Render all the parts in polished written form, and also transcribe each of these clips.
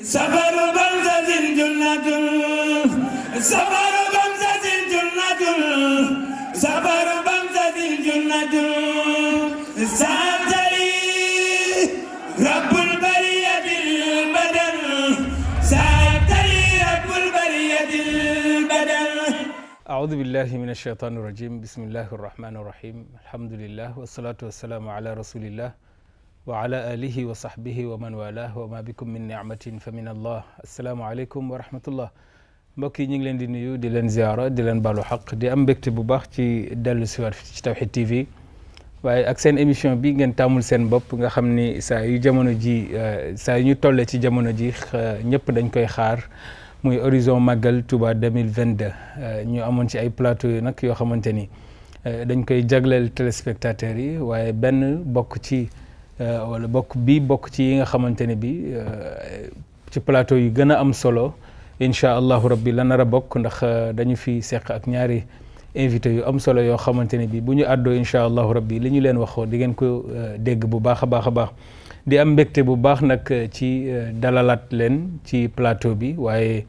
سفر بمزة جنة سفر بمزة جنة سفر بمزة جنة سألتني رب البرية البدن سألتني رب البرية البدن أعوذ بالله من الشيطان الرجيم بسم الله الرحمن الرحيم الحمد لله والصلاة والسلام على رسول الله وعلى آله وصحبه ومن والاه وما بكم من نعمة فمن الله السلام عليكم ورحمة الله mbokk yi ñu ngi leen di nuyu di leen ziara di leen balu xaq di am mbégte bu baax ci dellu siwaat ci Tawhid TV waaye ak seen émission bi ngeen tàmmul seen bopp nga xam ni saa yu jamono ji saa yu ñu tollee ci jamono ji ñëpp dañ koy xaar muy Horizon Magal Touba 2022 ñu amoon ci ay plateau yu nag yoo xamante ni dañ koy jagleel téléspectateurs yi waaye benn bokk ci wala bokk ci yi nga xamante ne bi ci plateau yu gën a am solo incha allahu rabbi la nar a bokk ndax dañu fi seq ak ñaari invité yu am solo yoo xamante ne bi bu ñu àddoo incha allahu rabbi li ñu leen waxoo di ngeen ko dégg bu baax a baax a baax di am mbégte bu baax nag ci dalalaat leen ci plateau bi waaye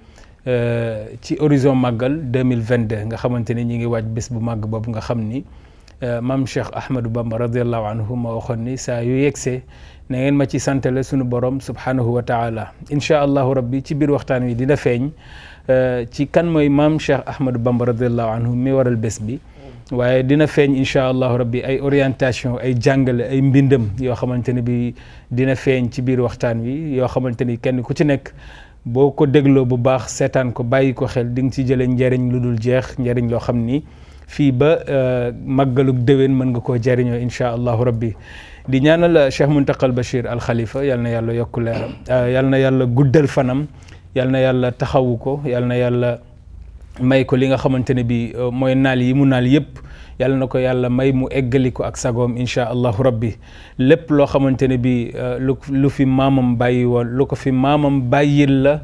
ci Horizon Magal 2022 nga xamante ni ñi ngi waaj bés bu màgg boobu nga xam ni maam Cheikh Ahmadou Bamba radiallahu anhu ma waxoon ni saa yu yegsee na ngeen ma ci santale sunu borom subhanahu wa taala incha allahu rabbi ci biir waxtaan wi dina feeñ ci kan mooy maam Cheikh Ahmadou Bamba radiallahu anhu mi waral bés bi waaye dina feeñ incha allahu rabbi ay orientation ay jàngale ay mbindam yoo xamante ne bi dina feeñ ci biir waxtaan wi yoo xamante ni kenn ku ci nekk boo ko dégloo bu baax seetaan ko bàyyi ko xel di nga ci jëlee njëriñ lu dul jeex njëriñ loo xam ni fii ba màggalug déwén mën nga koo jëriñoo incha allahu rabbi di ñaanal Cheikh Muntaqal Bachir Al Khalifa yal na yàlla yokku leeram yal na yàlla guddal fanam yal na yàlla taxawu ko yal na yàlla may ko li nga xamante ne bi mooy naal yi mu naal yëpp yal na ko yàlla may mu eggali ko ak sagoom incha allahu rabbi lépp loo xamante ne bi lu fi maamam bàyyi woon lu ko fi maamam bàyyil la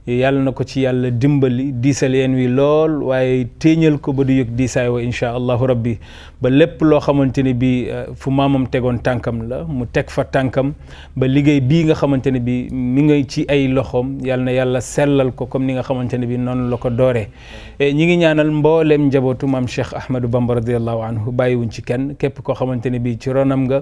yàlla na ko ci yàlla dimbali diisal yeen wi lool waaye téeñal ko ba du yëg diisaay wa incha allahu rabbi ba lépp loo xamante ne bi fu maamam tegoon tànkam la mu teg fa tànkam ba liggéey bii nga xamante ne bi mi ngay ci ay loxoom yàlla na yàlla sellal ko comme ni nga xamante ne bi noonu la ko dooree ñi ngi ñaanal mbooleem njabootu maam Cheikh Ahmadou Bamba radiallahu anhu bàyyiwuñ ci kenn képp koo xamante ne bi ci ronam nga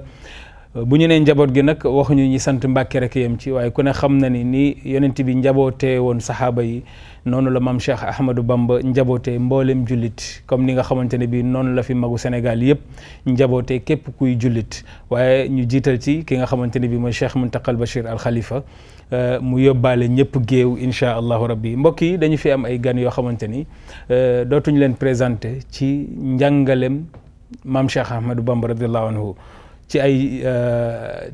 bu ñu nee njaboot gi nag waxuñu ñi sant Mbàkke rek yem ci waaye ku ne xam na ni yonent bi njabootee woon saxaaba yi noonu la maam Cheikh Ahmadou Bamba njabootee mboolem jullit comme ni nga xamante ne bi noonu la fi magu Sénégal yëpp njabootee képp kuy jullit waaye ñu jiital ci ki nga xamante ne bi mooy Cheikh Muntaqal Bachir Al Khalifa mu yóbbaale ñëpp géew incha allahu rabbi mbokk yi dañu fi am ay gan yoo xamante ni dootuñu leen présenté ci njàngalem maam Cheikh Ahmadou Bamba radiallahu anhu ci ay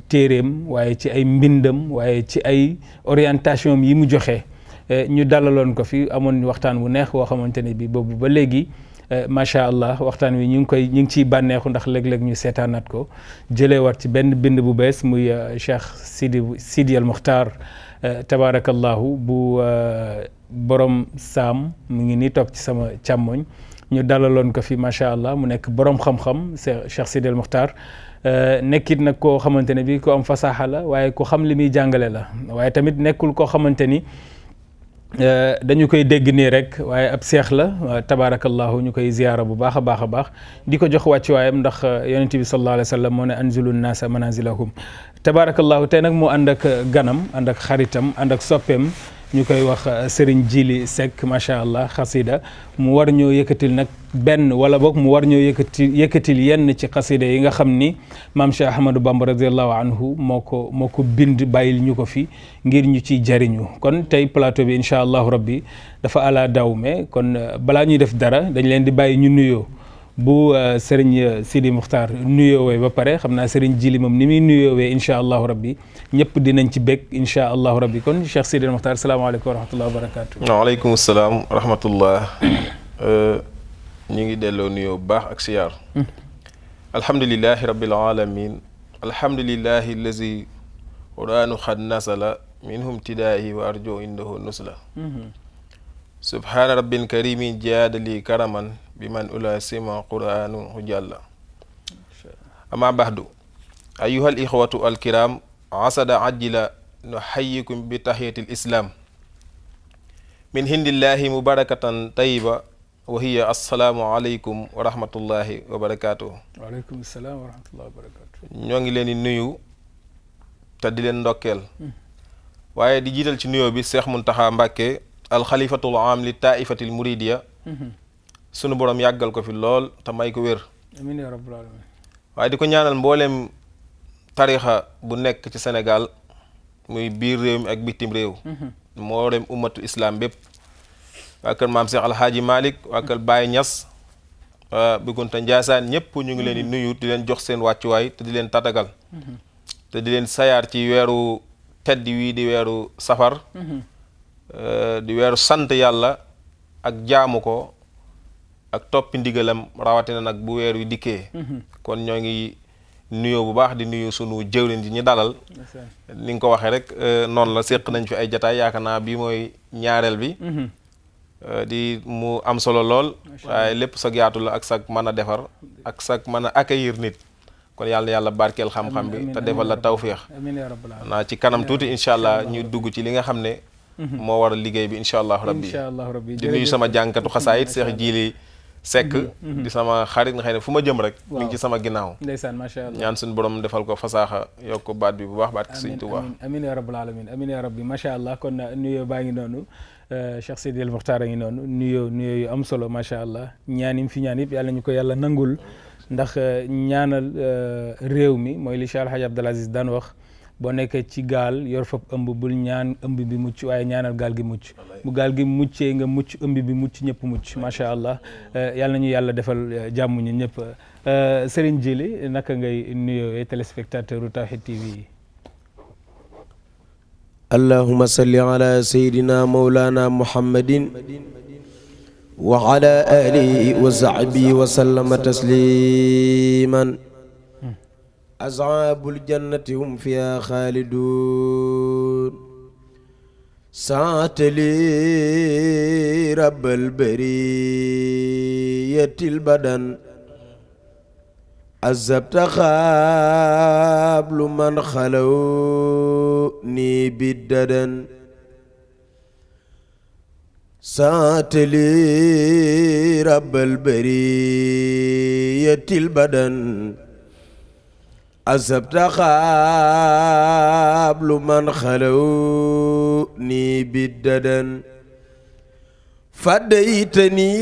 téeréem waaye ci ay mbindam waaye ci ay orientation yi mu joxe ñu dalaloon ko fi amoon waxtaan bu neex woo xamante ne bi boobu ba léegi macha allah waxtaan wi ñu ngi ciy bànneexu ndax léeg-léeg ñu seetaanaat ko jëlee wat ci benn bind bu bees muy Cheikh Sidi al Muxtaar tabarakallahu bu borom saam mu ngi nii toog ci sama càmmoñ ñu dalaloon ko fi macha allah mu nekk borom xam-xam Cheikh Sidi al Muxtaar nekkit nag koo xamante ne bi ko am fasaaxa la waaye ku xam li muy jàngale la waaye tamit nekkul koo xamante ni dañu koy dégg nii rek waaye ab seex la tabaarakallahu ñu koy ziyaara bu baax a baax a baax di ko jox wàcc waayam ndax yonent bi sallallahu alayhi wa sallam moo ne anzilu naasa manazilahum tabaarakallahu tey nag mu ànd ak ganam ànd ak xaritam ànd ak soppeem ñu koy wax Serigne Djily Seck macha allah xasida mu war ñoo yëkkatil nag benn wala boog mu war ñoo yëkkatil yenn ci xasida yi nga xam ni maam Cheikh Ahmadou Bamba radiallahu anhu moo ko bind bàyyil ñu ko fi ngir ñu ciy jariñu kon tey plateau bi incha allahu rabbi dafa ala dawme kon balaa ñuy def dara dañ leen di bàyyi ñu nuyoo bu Serigne Sidi Muxtaar nuyoowee ba pare xam naa Serigne Djily moom ni muy nuyoowee incha allahu rabbi ñëpp dinañ ci bég incha allahu rabbi kon Cheikh Sidi Muxtaar salaamaaleykum wa rahmatullah wa barakaatu. waaleykum salaam wa rahmatullah. ñu ngi delloo nuyoo bu baax ak siyaar. alhamdulilahi rabbil alamin alhamdulilahi allazi qur'anu xad nasala minhum tidaahi wa arjo indahu nusla. subhaana rabbin karimin jaadali karaman bi man ulasima qur'anu hujalla ama baxdu ayuha al ixwatu alkiram asada ajila nuxayikum bi taxiyati lislam min hindillahi mubarakatan tayiba wa hiya assalaamu aleykum wa rahmatullahi wa barakatuh. waaleykum salaam wa rahmatullahi wa barakatuh. ñoo ngi leen di nuyu te di leen ndokkeel waaye di jiital ci nuyoo bi Cheikh Mountakha Mbacké alxalifatul am li taifatil muridiya sunu borom yàggal ko fi lool te may ko wér. amiin yaa rabbal alamin. waaye di ko ñaanal mbooleem tarixa bu nekk ci Sénégal muy biir réew mi ak bitim réew moo dem ummatul islam bépp waa kër maam Cheikh Alhaaji Malick waa kër Baye Niass waa Bikunta Njaasaan ñëpp ñu ngi leen di nuyu di leen jox seen wàccuwaay te di leen tatagal te di leen sayaar ci weeru tedd wii di weeru safar di weeru sant yàlla ak jaamu ko ak toppi ndigalam rawatina nag bu weer wi dikkee kon ñoo ngi nuyoo bu baax di nuyu sunu jëwriñ ji ñu dalal ni nga ko waxee rek noonu la séq nañ fi ay jataay yaakaar naa bii mooy ñaareel bi di mu am solo lool waaye lépp sag yaatu la ak sag mën a defar ak sag mën a accueillir nit kon yàlla na yàlla barkeel xam-xam bi te defal la tawféex naa ci kanam tuuti incha allah ñu dugg ci li nga xam ne moo war a liggéey bi incha allahu rabbi di nuyu sama jànkatu xasaayit Seex Jiili Sekk di sama xarit nga xam ne fu ma jëm rek mi ngi ci sama ginnaaw ndeysaan macha allah ñaan suñu borom defal ko fasaaxa yokk ko baat bi bu baax baat ki Sëñ Tuubaa amiin ya rabbal alamin amiin ya rabbi macha allah kon nuyoo baa ngi noonu Cheikh Sidi El Mokhtar a ngi noonu nuyoo yu am solo macha allah ñaan yim fi ñaan yëpp yàlla ñu ko yàlla nangul ndax ñaanal réew mi mooy li Cheikh Alhaji Abdul Aziz daan wax boo nekkee ci gaal yor fab ëmb bul ñaan ëmb bi mucc waaye ñaanal gaal gi mucc bu gaal gi muccee nga mucc ëmb bi mucc ñëpp mucc macha allah yàlla nañu yàlla defal jàmm ñu ñëpp Serigne Djily naka ngay nuyoo téléspectateur u Tawhid TV yi. allahumma salli ala sayyidina mawlana muhammadin wa ala alihi wa sahbihi wa sallama tasliman ashaabul jannati hum fiha xaalidun saatali rabbal bariyatil badan azabta xaablu man xalaw ni biddadan saatali rabbal bariyatil badan azabta xaablu man xalaw ni biddadan fadaytani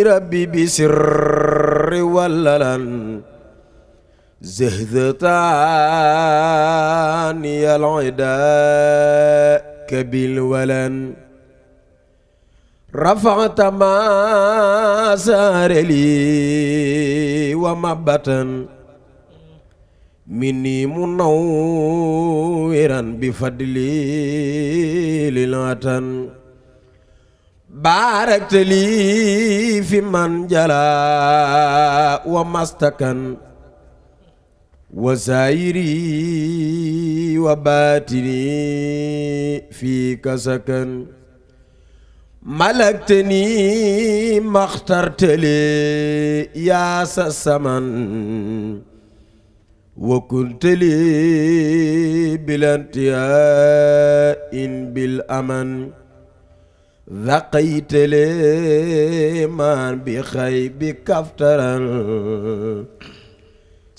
rabbi bisirri wallalan zahdataani al-ida kabil walan rafa'ta ma saarali wa mabatan minni munawwiran bi fadli lilatan barakta li fi man jala wa mastakan wa zahiri wa batini fi kasakan malaktani maxtartali ya sa saman wa kuntali bilantiyain bil aman dhaqaytali man bi khaybi kaftaran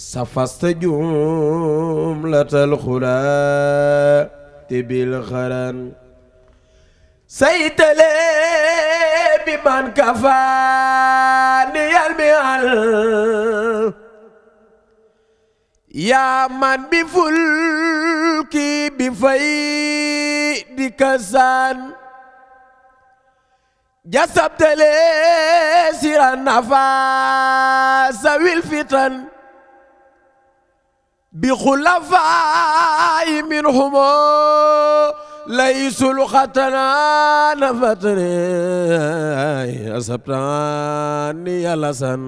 safasta jumlatal khulati bil kharan saytale bi man kafani yalmial yaa man bi fulki bi fay di kasaan jasabtale siran nafasa wil fitan bi xulafaayi minhumo laysul xatana nafatane asabtani yalasan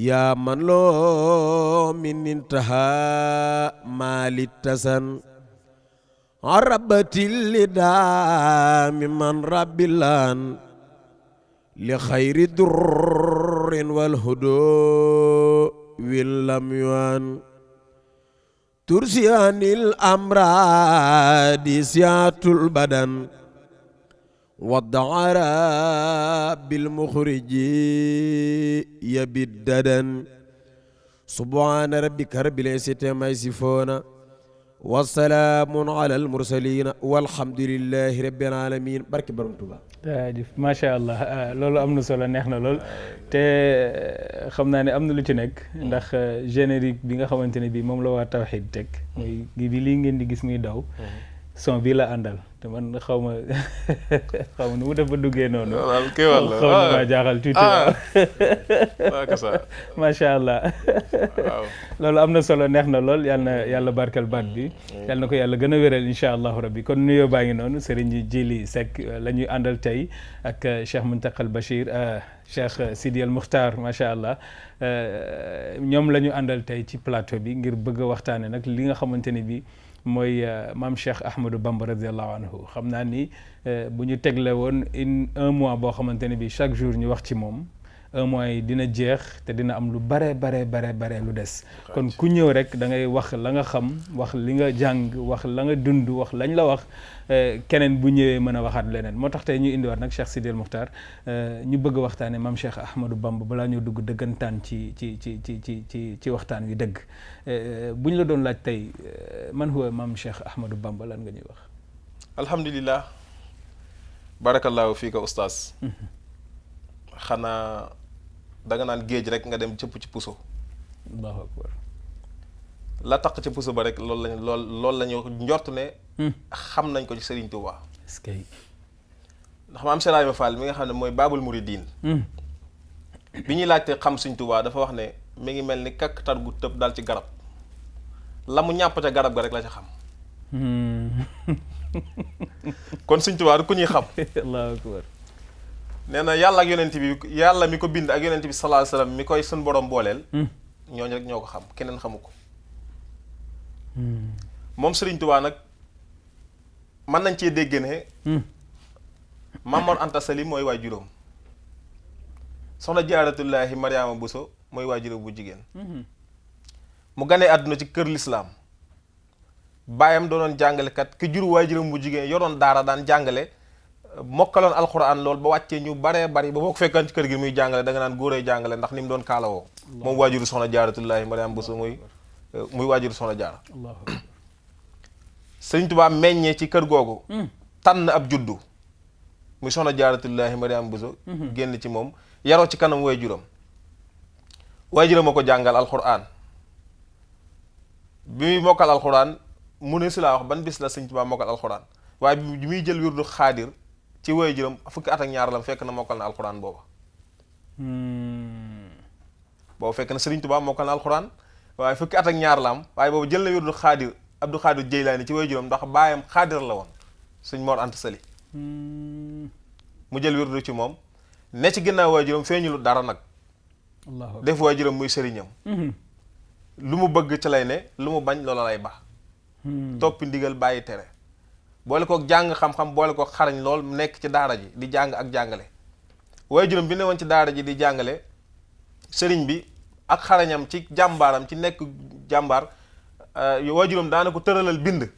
yaa man loo min intaha malittasan arabatil lidaami man rabbilan li xayri durrin wal hudo wil lam yuan ترسي عن الأمراض سيات البدن والدعارة بالمخرج يبددن سبحان ربك رب العزة عما يصفون والسلام على المرسلين والحمد لله رب العالمين barke Borom Tuuba. jaajëf macha allah loolu am na solo neex na lool te xam naa ne am na lu ci nekk ndax générique bi nga xamante ne bii moom la waa Tawhid teg mooy bi lii ngeen di gis muy daw son bii la àndal te man xaw ma nu mu def ba duggee noonu. waaw kii wàll xaw na maa jaaxal tuuti. macha allah. waaw loolu am na solo neex na lool yàlla barkal baat bi. yal na ko yàlla gën a wéral incha allahu rabbi kon nuyoo baa ngi noonu Serigne Djily Seck la ñuy àndal tey ak Cheikh Mountakal Bachir Cheikh Sidi El Mukhtar macha allah ñoom la ñu àndal tey ci plateau bi ngir bëgg a waxtaane nag li nga xamante ni bi mooy maam Cheikh Ahmadou Bamba radiallahu anhu xam naa ni bu ñu tegle woon un mois boo xamante ne bi chaque jour ñu wax ci moom un mois yi dina jeex te dina am lu bare lu des kon ku ñëw rek da ngay wax la nga xam wax li nga jàng wax la nga dund wax lañ la wax keneen bu ñëwee mën a waxaat leneen moo tax tey ñu indiwaat nag Cheikh Sidi El Mukhtar ñu bëgg a waxtaane maam Cheikh Ahmadou Bamba balaa ñu dugg dëggantaan ci waxtaan wi dëgg bu ñu la doon laaj tey man huwa maam Cheikh Ahmadou Bamba lan nga ñuy wax. alhamdulillah barakallahu fiika oustaz xanaa danga naan géej rek nga dem cëpp ci puso. allahu akbar. la taq ci puso ba rek loolu lañu njort ne xam nañ ko ci Serigne Touba. est-ce que ndax maam Cheikh Ibrahima Fall mi nga xam ne mooy baabul muridiin bi ñuy laajte xam Serigne Touba dafa wax ne mi ngi mel ni kakkatar gu tëb dal ci garab la mu ñàpp ca garab ga rek la ca xam kon Serigne Touba du ku ñuy xam. allahu akbar. nee na yàlla ak yonent bi yàlla mi ko bind ak yonent bi sallallahu alayhi wasallam mi koy sun borom booleel ñooñu rek ñoo ko xam keneen xamu ko moom Serigne Touba nag mën nañ cee dégg ne Maam Mor Anta Sali mooy waajuram soxna Jaaratullaahi Mariama Bousso mooy waajuram bu jigéen mu ganee àdduna ci kër lislaam baayam doonoon jàngalekat ki jur waajuram bu jigéen yoroon daara daan jàngale mokkaloon alxuraan lool ba wàccee ñu baree bari ba boo ko fekkaan ci kër gi muy jàngale da nga naan góoree jàngale ndax ni mu doon kaalawoo moom waajuru soxna Jaaratullaahi Mariama Bousso muy waajuru soxna Jaara Sëriñ Tuubaa meññee ci kër googu tànn ab juddu muy soxna Jaaratullaahi Mariama Bousso génn ci moom yaroo ci kanam waajuram waajuram a ko jàngal alxuraan bi muy mokkal alxuraan mu ne si laa wax ban bis la Sëriñ Tuubaa mokkal alxuraan waaye bi muy jël wirdu xaadir ci waajuram fukki at ak ñaar lam fekk na mokkal na alxuraan booba fekk na Sëriñ Tuubaa mokkal na alxuraan waaye fukki at ak ñaar la am waaye boobu jël na wirdu xaadir Abdou Xaadir Jeylaani ci waajuram ndax baayam xaadir la woon Sëñ Mor Anta Sali mu jël wirdu ci moom ne ci ginnaaw waajuram feeñulu dara nag def waajuram muy sëriñam lu mu bëgg ci lay ne lu mu bañ loola lay baax toppi ndigal bàyyi tere boole ko jàng xam-xam boole ko xarañ lool nekk ci daara ji di jàng ak jàngale waajuram bi ne woon ci daara ji di jàngale sëriñ bi ak xarañam ci jàmbaaram ci nekk jàmbaar waajuram daana ko tëralal bind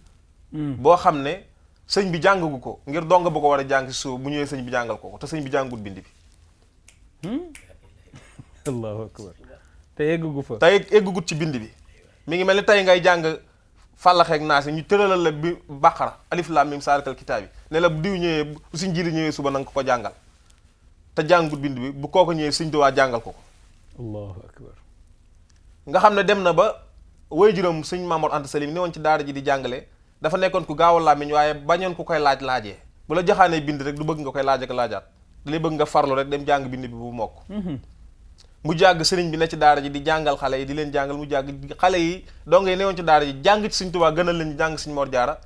boo xam ne sëñ bi jàngagu ko ngir donga bu ko war a jàng si suuf bu ñëwee sëñ bi jàngal ko te sëñ bi jàngul bind bi allahu akbar te eggugu fa tey eggugut ci bind bi mi ngi mel ni tey ngay jàng fàllaxeeg naa si ñu tëralal la bi baqara alif laam mim saalikal kitaab bi ne la bu diw ñëwee bu suñ jili ñëwee suba na nga ko jàngal te jàngut bind bi bu kooko ñëwee Sëñ Tuubaa jàngal ko allahu akbar nga xam ne dem na ba waajuram Sëñ Maam Mor Anta Sali ne woon ci daara ji di jàngale dafa nekkoon ku gaaw a làmmiñ waaye bañoon ku koy laajee bu la joxaanee bind rek du bëgg nga koy laaj ak laajaat da lay bëgg nga farlu rek dem jàng bind bi bu mokk mu jàgg sëriñ bi ne ci daara ji di jàngal xale yi di leen jàngal mu jàgg xale yi dong ne woon ci daara ji jàng ci Sëñ Tuubaa gënal leen jàng Sëñ Mor Jaara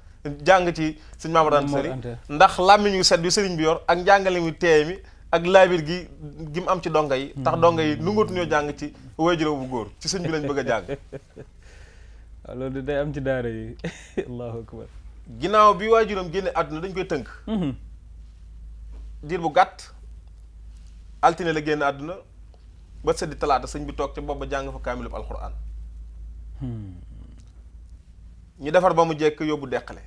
jàng ci Sëñ Maam Mor Anta Sali ndax làmmiñ yu set bi sëriñ bi yor ak njàngale mu teey mi ak laabir gi mu am ci donga yi tax donga yi nungatu ñoo jàng ci waajuram bu góor ci sëñ bi lañ bëgg a jàng waaw loolu day am ci daara yi allahu akbar ginnaaw bi waajuram génne àdduna dañ koy tënk diir bu gàtt altine la génn àdduna ba seddi talaata sëñ bi toog ca booba jàng fa kaamilub alxuraan ñu defar ba mu jekk yóbbu deqale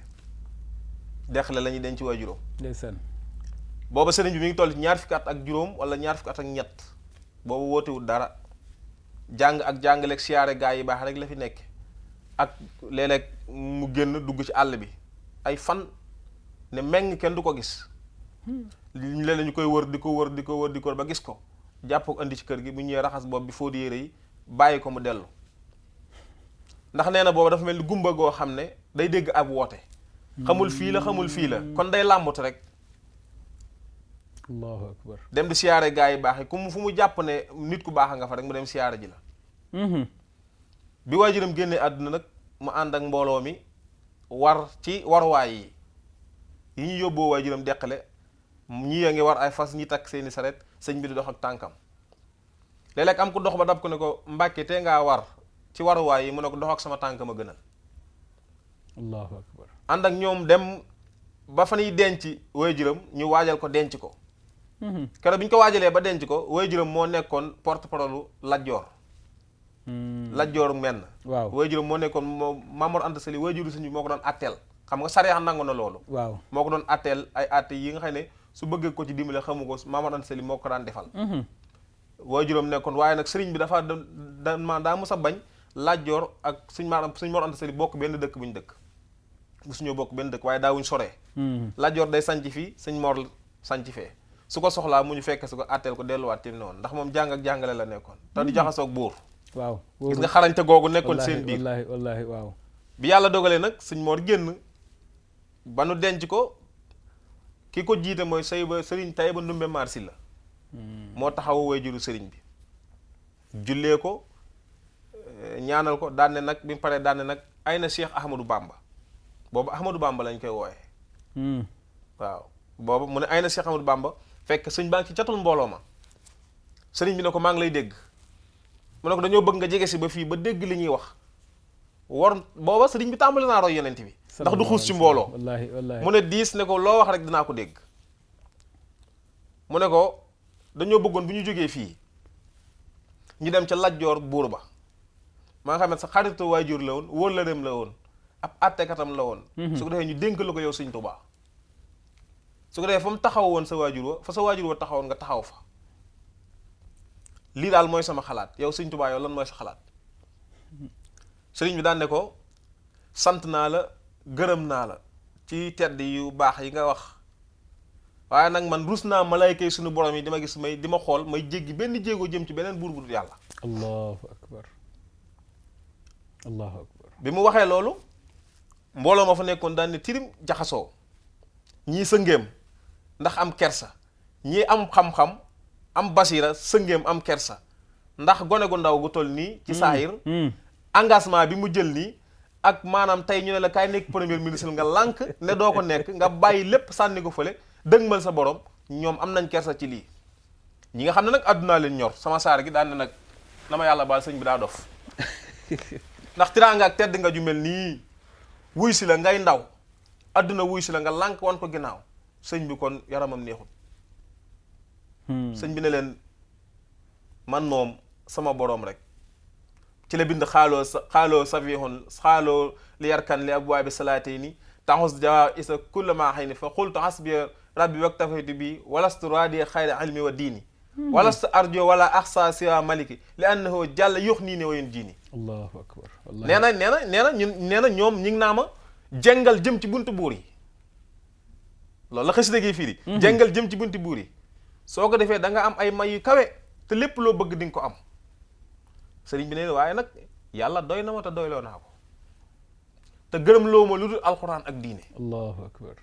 la ñuy denc waajuram. ndeysaan. booba sëriñ bi mi ngi toll ci ñaar fukki at ak juróom wala ñaar fukki at ak ñett boobu wootewul dara jàng ak jàngaleeg siyaare gaa yi baax rek la fi nekk ak léeg-léeg mu génn dugg ci àll bi ay fan ne meng kenn du ko gis léeg-léeg ñu koy wër di ko wër ba gis ko jàpp ko indi ci kër gi bu ñëwee raxas bopp bi fóot yére yi bàyyi ko mu dellu ndax nee na booba dafa mel ni gumba goo xam ne day dégg ab woote xamul fii la kon day làmbut rek. allahu akbar. dem di siyaare gaa yi baax yi ku mu fu mu jàpp ne nit ku baax nga fa rek mu dem siyaare ji la. bi waajuram génnee àdduna nag mu ànd ak mbooloo mi war ci waruwaay yi ñu yóbboo waajuram deqale ñii a ngi war ay fas ñi takk seeni saret sëñ bi di dox ak tànkam léeg-léeg am ku dox ba dab ko ne ko Mbàkke te ngaa war ci waruwaay yi mu ne ko dox ak sama tànkam a gënal. allahu akbar. ànd ak ñoom dem ba fa ñuy denc waajuram ñu waajal ko denc ko. keroog bi ñu ko waajalee ba denc ko waajuram moo nekkoon porte-parole Lat Joor. Lat Joor menn. waaw waajuram moo nekkoon Maam Mor Anta Sali waajuru sëñ bi moo ko doon atteel xam nga sariya nangu na loolu. waaw moo ko doon atteel ay atte yi nga xam ne su bëggee ko ci dimbale xamu ko Maam Mor Anta Sali moo ko daan defal. waajuram nekkoon waaye nag sëriñ bi dafa daa mës a bañ Lat Joor ak suñ Mor Anta Sali bokk benn dëkk bu ñu dëkk. musuñoo bokk benn dëkk waaye daawuñ soree. Lat Joor day sanc fii sëñ Mor sanc fee su ko soxlaa mu ñu fekk su ko atteel ko delluwaat tim noonu ndax moom jàng ak jàngale la nekkoon te di jaxasoog buur. waaw gis nga xarañte googu nekkoon seen biir wallaahi waaw. bi yàlla dogalee nag sëñ Mor génn ba nu denc ko ki ko jiite mooy sëriñ Tayba Ndumbe Marsi la. moo taxawu waajuru sëriñ bi. jullee ko ñaanal ko daan ne nag bi mu paree daan ne nag ay na Cheikh Ahmadou Bamba boobu Ahmadou Bamba lañ koy wooyee. waaw boobu mu ne ay na Cheikh Ahmadou Bamba fekk sëñ baa ngi ci catul mbooloo ma sëriñ bi ne ko maa ngi lay dégg mu ne ko dañoo bëgg nga jege si ba fii ba dégg li ñuy wax war booba sëriñ bi tàmbali naa roy yonent bi ndax du xuus ci mbooloo wallaahi wallaahi mu ne diis ne ko loo wax rek dinaa ko dégg mu ne ko dañoo bëggoon bu ñu jógee fii ñu dem ca Lat Joor buur ba maa nga xam ne sa xaritu waajur la woon wóor la dem la woon ab àttekatam la woon su ko defee ñu dénk la ko yow sëñ Tuubaa su ko defee fa mu taxaw woon sa waajur wa fa sa waajur wa taxawoon nga taxaw fa lii daal mooy sama xalaat yow sëñ Tuubaa yow lan mooy sa xalaat sëriñ bi daan ne ko sant naa la gërëm naa la ci tedd yu baax yi nga wax waaye nag man rus naa malayka yi suñu borom yi di ma gis di ma xool may jéggi benn jéego jëm ci beneen buur bu dul yàlla. allahu akbar allahu akbar. bi mu waxee loolu mbooloo ma fa nekkoon daan ne tirim jaxasoo ñii sëngeem ndax am kersa ñii am xam-xam am basira sëngeem am kersa ndax gone gu ndaw gu toll nii. ci saahir engagement bi mu jël nii. ak maanaam tey ñu ne la kaay nekk premier ministre nga lànk ne doo ko nekk nga bàyyi lépp sànni ko fële dëgmal sa borom ñoom am nañ kersa ci lii ñi nga xam ne nag àddunaa leen ñor sama saar gi daan ne nag na ma yàlla baal sëñ bi daa dof ndax tiraanga ak tedd nga ju mel nii wuy si la ngay ndaw àdduna wuy si la nga lànk wan ko ginnaaw sëñ bi kon yaramam neexut sëñ bi ne leen man moom sama borom rek ci la bind xaaloo safihun xaaloo li yarkan li abwaabi salaatay ni taxus jawaa isa kulla maa xëy ni fa xultu hasbi rabbi waktafaytu bi walastu raadi xayra ilmi wa diini walastu arjo wala axsa siwa maliki li annahu jàll yux nii ne wayen diini allahu akbar nee na ñoom ñi ngi naa ma jengal jëm ci buntu buur yi loolu la xasida gi fii di jengal jëm ci buntu buur yi soo ko defee da nga am ay may yu kawe te lépp loo bëgg di nga ko am sëriñ bi ne waaye nag yàlla doy na ma te doyloo naa ko te gërëm loo ma lu dul alxuraan ak diine. allahu akbar.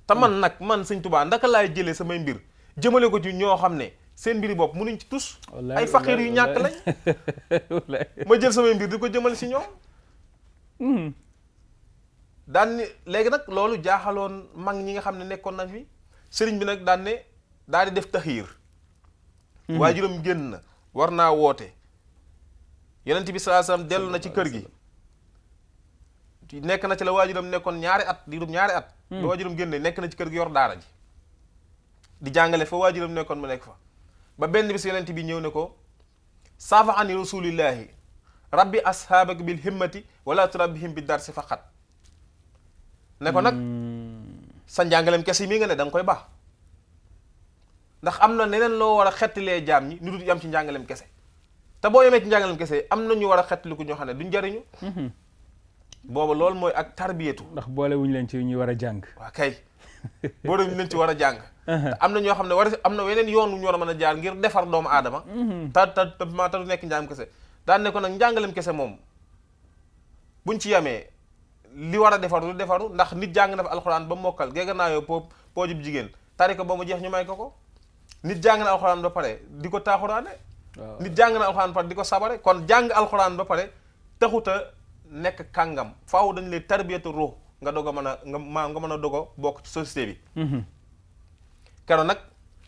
te man sëñ Tuubaa ndaka laay jëlee samay mbir jëmale ko ci ñoo xam ne seen mbiri bopp mënuñ ci tus. ay faqiir yu ñàkk lañ. ma jël samay mbir di ko jëmale si ñoom. daan ni léegi nag loolu jaaxaloon mag ñi nga xam ne nekkoon nañ fi sëriñ bi nag daan ne daal di def taxiir. waajuram génn na war naa woote. yonent bi sallallahu alayhi wasallam dellu na ci kër gi nekk na ci la waajuram nekkoon ñaari at ba waajuram génne nekk na ci kër gi yor daara ji di jàngale fa waajuram nekkoon mu nekk fa ba benn bis yonent bi ñëw ne ko saafa ani rasulillahi rabbi ashaabaka bil himmati wala turabbihim bi darsi faqat ne ko nag sa njàngaleem kese mii nga ne da nga koy baax ndax am na neneen loo war a xettilee jaam ñi ñu dul yam ci njàngaleem kese te boo yemee ci njàngaleem kese am na ñu war a xettaliku ñoo xam ne duñ jariñu booba loolu mooy ak tarbiyatu ndax boole wuñu leen ci ñuy war a jàng. waa kay boole wuñu leen ci war a jàng te am na ñoo xam ne am na weneen yoon wu ñu war a mën a jaar ngir defar doomu aadama te du nekk njàngam kese daan ne ko nag njàngaleem kese moom buñ ci yemee li war a defaru lu defaru ndax nit jàng na fa alxuraan ba mokkal géega naa yoo poojub jigéen tari ko ba mu jeex ñu may ko nit jàng na alxuraan ba pare di ko taaxuraane nit jàng na alxuraan ba pare di ko sabare kon jàng alxuraan ba pare taxuta nekk kàngam faaw dañu lay tarbiyatu ruux nga doog a mën a nga mën a doog a bokk ci société bi keroog nag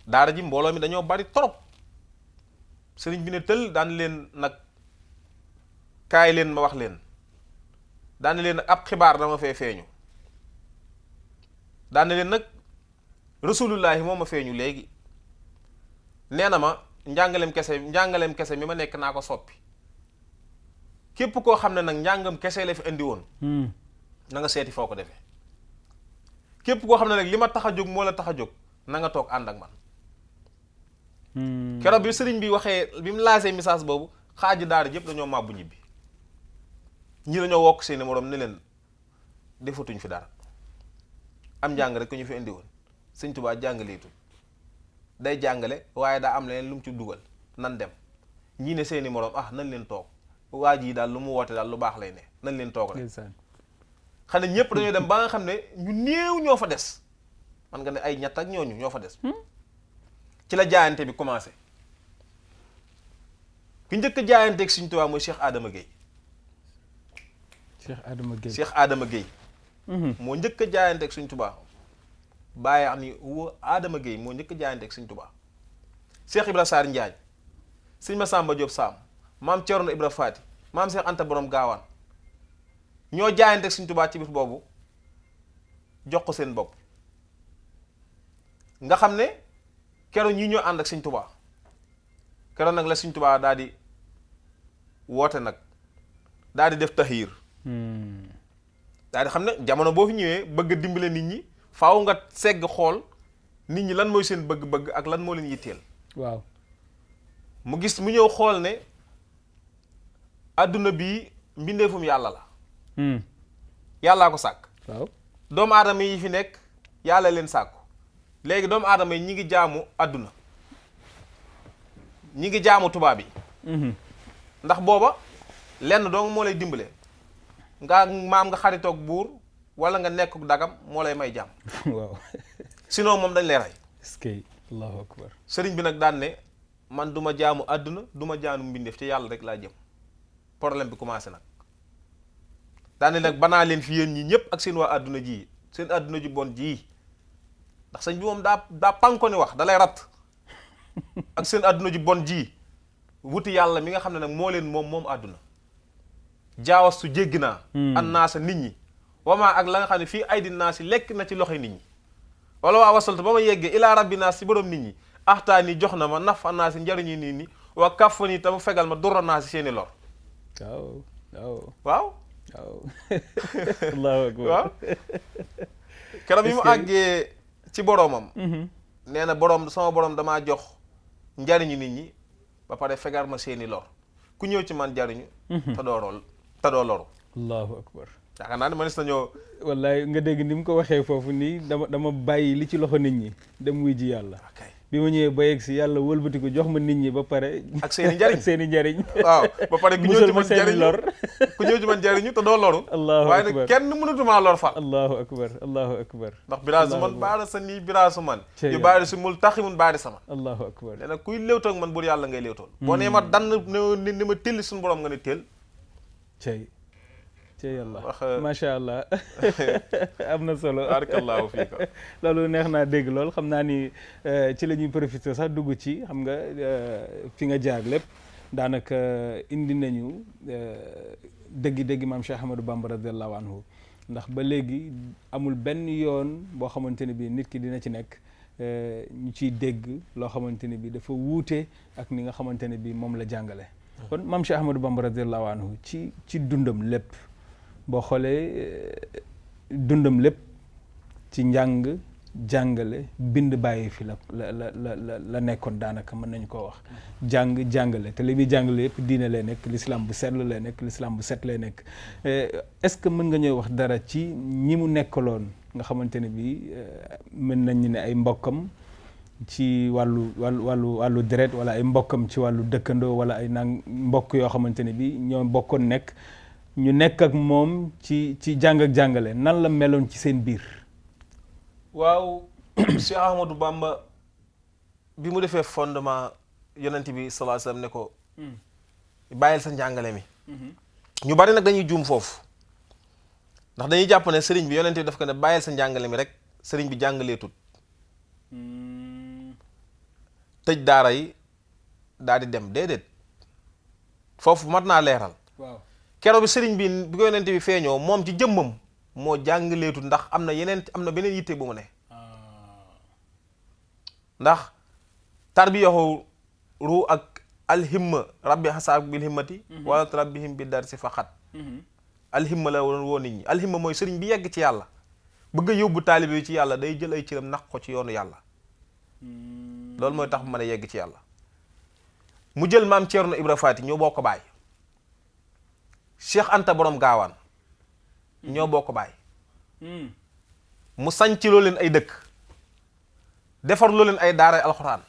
daara ji mbooloo mi dañoo bari trop sëriñ bi ne tël daan leen nag kaay leen ma wax leen daan leen nag ab xibaar dama fee feeñu daan leen nag rasulullahi moo ma feeñu léegi nee na ma njàngaleem kese mi ma nekk naa ko soppi képp koo xam ne nag njàngam kese la fi indi woon na nga seeti foo ko defee képp koo xam ne nag li ma tax a jóg moo la tax a jóg na nga toog ànd ak man keroog bi sëriñ bi waxee bi mu laasee message boobu xaaji daara yëpp dañoo màbbu ñibbi ñi dañoo wokk seeni moroom ne leen defatuñ fi dara am njàng rek ko ñu fi indi woon sëñ Tuubaa jàngaleetul day jàngale waaye daa am leneen lu mu ci dugal nan dem ñii ne seeni moroom nañ leen toog waa ji daal lu mu woote daal lu baax lay ne nañ leen toog rek xam ne ñëpp dañoo dem ba nga xam ne ñu néew ñoo fa des man nga ne ay ñett ak ñooñu ñoo fa des ci la jaayante bi commencé ki njëkk a jaayanteeg Sëñ Tuubaa mooy Cheikh Adama Gueye Cheikh Adama Gueye moo njëkk a jaayanteeg Sëñ Tuubaa bàyyi am ni wo Adama Gueye moo njëkk a jaayanteeg Sëñ Tuubaa Cheikh Ibra Sarr Njaañ Sëñ Masamba Diop Sam maam Thierno Ibra Faati maam Cheikh Anta Borom Gaawaan ñoo jaayanteeg Sëñ Tuubaa ci bis boobu jox ko seen bopp nga xam ne keroog ñi ñoo ànd ak Sëñ Tuubaa keroog nag la Sëñ Tuubaa daal di woote nag daal di def taxiir daal di xam ne jamono boo fi ñëwee bëgg a dimbale nit ñi faaw nga segg xool nit ñi lan mooy seen bëgg-bëgg ak lan moo leen yitteel waaw mu ñëw xool ne adduna bii mbindeefum yàlla la yàllaa ko sàkk waaw doomu aadama yi fi nekk yàlla leen sàkku léegi doomu aadama yi ñi ngi jaamu adduna ñi ngi jaamu tubaab yi ndax booba lenn dong moo lay dimbale nga xaritoog buur wala nga nekk dagam moo lay may jàmm waaw sinon moom dañ lay rey est-ce que allahu akbar sëriñ bi nag daan ne man du ma jaamu àdduna du ma jaamu mbindeef ci yàlla rek laa jëm problème bi commencé nag daan ne nag banaa leen fi yéen ñi ñëpp ak seen waa àdduna ji seen àdduna ji bon ji ndax sëñ bi moom daa panko ni wax da lay rat ak seen àdduna ji bon ji wuti yàlla mi nga xam ne nag moo leen moom àdduna jaawas su jéggi naa an naasa nit ñi wamaa ak la nga xam ne fii ay di naas yi lekk na ci loxoy nit ñi wala waa wasaltu ba ma yeggee ilaa rabbi naas si borom nit ñi axtaani jox na ma naf naas yi njariñu nit ñi waa kaf nii te mu fegal ma durra naas yi seeni lor waaw allahu akbar waaw keroog bi mu àggee ci boroomam nee na sama boroom damaa jox njariñu nit ñi ba pare fegar ma seeni lor ku ñëw ci man jariñu te doo loru allahu akbar yaakaar naa ne mënees nañoo wallaay nga dégg ni mu ko waxee foofu nii dama bàyyi li ci loxo nit ñi dem wuy ji yàlla bi ma ñëwee ba yegg si yàlla wëlbati ko jox ma nit ñi ba pare ak seen i njariñ waaw ba pare ku ñëw ci man jariñu lor ku ñëw ci man jariñu te doo loru waaye nag kenn mënatumaa lor far allahu akbar ndax biraasu man baara sa nii biraasu man yu baari si mul taximun baari sama allahu akbar nee na kuy léewtoog man bur yàlla ngay léewtool boo nee ma dann ni ma téll suñu borom nga ne téll ci yàlla macha allah am na solo barakallahu fiika loolu neex naa dégg lool xam naa ni ci la ñuy profité sax dugg ci xam nga fi nga jaar lépp daanaka indi nañu dëgg maam Cheikh Ahmadou Bamba radiallahu anhu ndax ba léegi amul benn yoon boo xamante ne bi nit ki dina ci nekk ñu ciy dégg loo xamante ne bi dafa wuute ak ni nga xamante ne bi moom la jàngale kon maam Cheikh Ahmadou Bamba radiallahu anhu ci dundam lépp boo xoolee dundam lépp ci njàng jàngale bind bàyyi fi la nekkoon daanaka mën nañu koo wax jàngale te li muy jàngale yëpp diine lay nekk l'islam bu sell lay nekk l'islam bu set lay nekk est-ce que mën nga ñëw wax dara ci ñi mu nekkaloon nga xamante ne bii mën nañu ne ay mbokkam ci wàllu deret wala ay mbokkam ci wàllu dëkkandoo wala ay mbokk yoo xamante ne bii ñoo bokkoon ñu nekk ak moom ci jàng ak jàngale nan la meloon ci seen biir. waaw Cheikh Ahmadou Bamba bi mu defee fondement yonent bi sallallahu alayhi wasallam ne ko bàyyil sa njàngale mi ñu bari nag dañuy juum foofu ndax dañuy jàpp ne sëriñ bi yonent bi daf ko ne bàyyil sa njàngale mi rek sëriñ bi jàngaleetut tëj daara yi daal di dem déedéet foofu mat naa leeral waaw keroog bi sëriñ bi ko yonent bi feeñoo moom ci jëmmam moo jàngaleetut ndax am na beneen yitte bu mu ne ndax tarbiyahu ru ak alhimma rabbi hasaab bil himmati wala rabbihim bi darsi faqat alhimma la woo nit ñi alhimma mooy sëriñ bi yegg ci yàlla bëgg a yóbbu taalibe yi ci yàlla day jël ay cëram nax ko ci yoonu yàlla loolu mooy tax mu mën a yegg ci yàlla mu jël maam Ceerno Ibra Faati ñoo bokk baay Cheikh Anta borom gaawaan ñoo bokk baay mu sanc loo leen ay dëkk defar loo leen ay daara alxuraan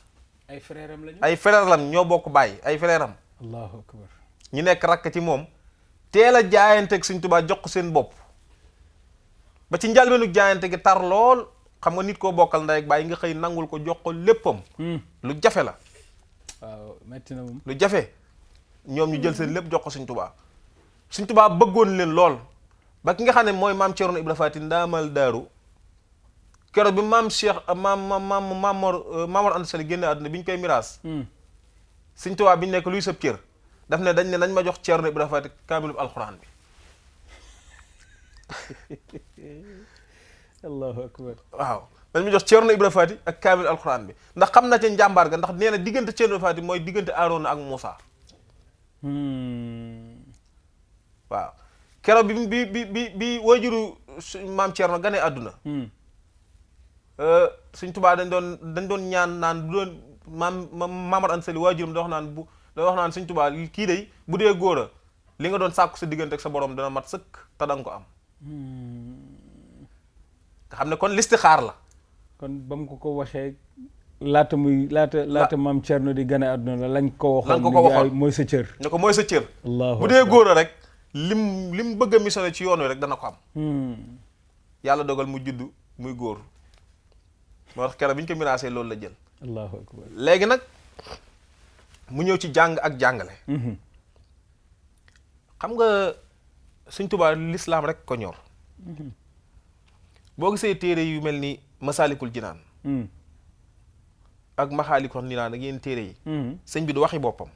ay frère am lañu ay frère lam ñoo bokk baay ay frère am allahu akbar ñu nekk rakk ci moom teel a jaayanteeg Sëñ Tuubaa jox ko seen bopp ba ci njalbeenu jaayante gi tar lool xam nga nit koo bokkal ndey ak baay nga xëy nangul ko jox ko léppam lu jafe la waaw metti na moom lu jafe ñoom ñu jël seen lépp jox ko Sëñ Tuubaa Sëñ Tuubaa bëggoon leen lool ba ki nga xam ne mooy maam Ceerno Ibra Faati ndaamal daaru keroog bi maam Cheikh Maamor Anta Sali génne àdduna bi ñu koy miraas Sëñ Tuubaa bi ñu nekk luy sëb cër daf ne dañ ne nañ ma jox Ceerno Ibra Faati kaamilub alxuraan bi allahu akbar waaw dañ ma jox Ceerno Ibra Faati ak kaamil alxuraan bi ndax xam na ca njàmbaar ga ndax nee na diggante Ceerno Ibra Faati mooy diggante Aaroona ak Muusa waaw keroog bi waajuru maam Ceerno gane àdduna Sëñ Tuubaa dañ doon ñaan naan bu doon Maamar Anta Sali waajuram da wax naan Sëñ Tuubaa kii day bu dee góor a li nga doon sàkku sa diggante ak sa borom dana mat sëkk te danga ko am nga xam ne kon listixaar la kon ba mu ko waxee laata maam Ceerno di gane àdduna la lañ ko waxoon mooy sa cër ne ko mooy sa cër allahu bu dee góor a rek lim bëgg a missionné ci yoon wi rek dana ko am yàlla dogal mu judd muy góor moo tax keroog bi ñu ko miraasee loolu la jël allahu akbar léegi nag mu ñëw ci jàng ak jàngale xam nga Sëñ Tuubaa lislaam rek ko ñor boo gisee téere yu mel ni Masaalikul Jinaan ak Maxaalikul Jinaan ak yenn téere yi sëñ bi du waxi boppam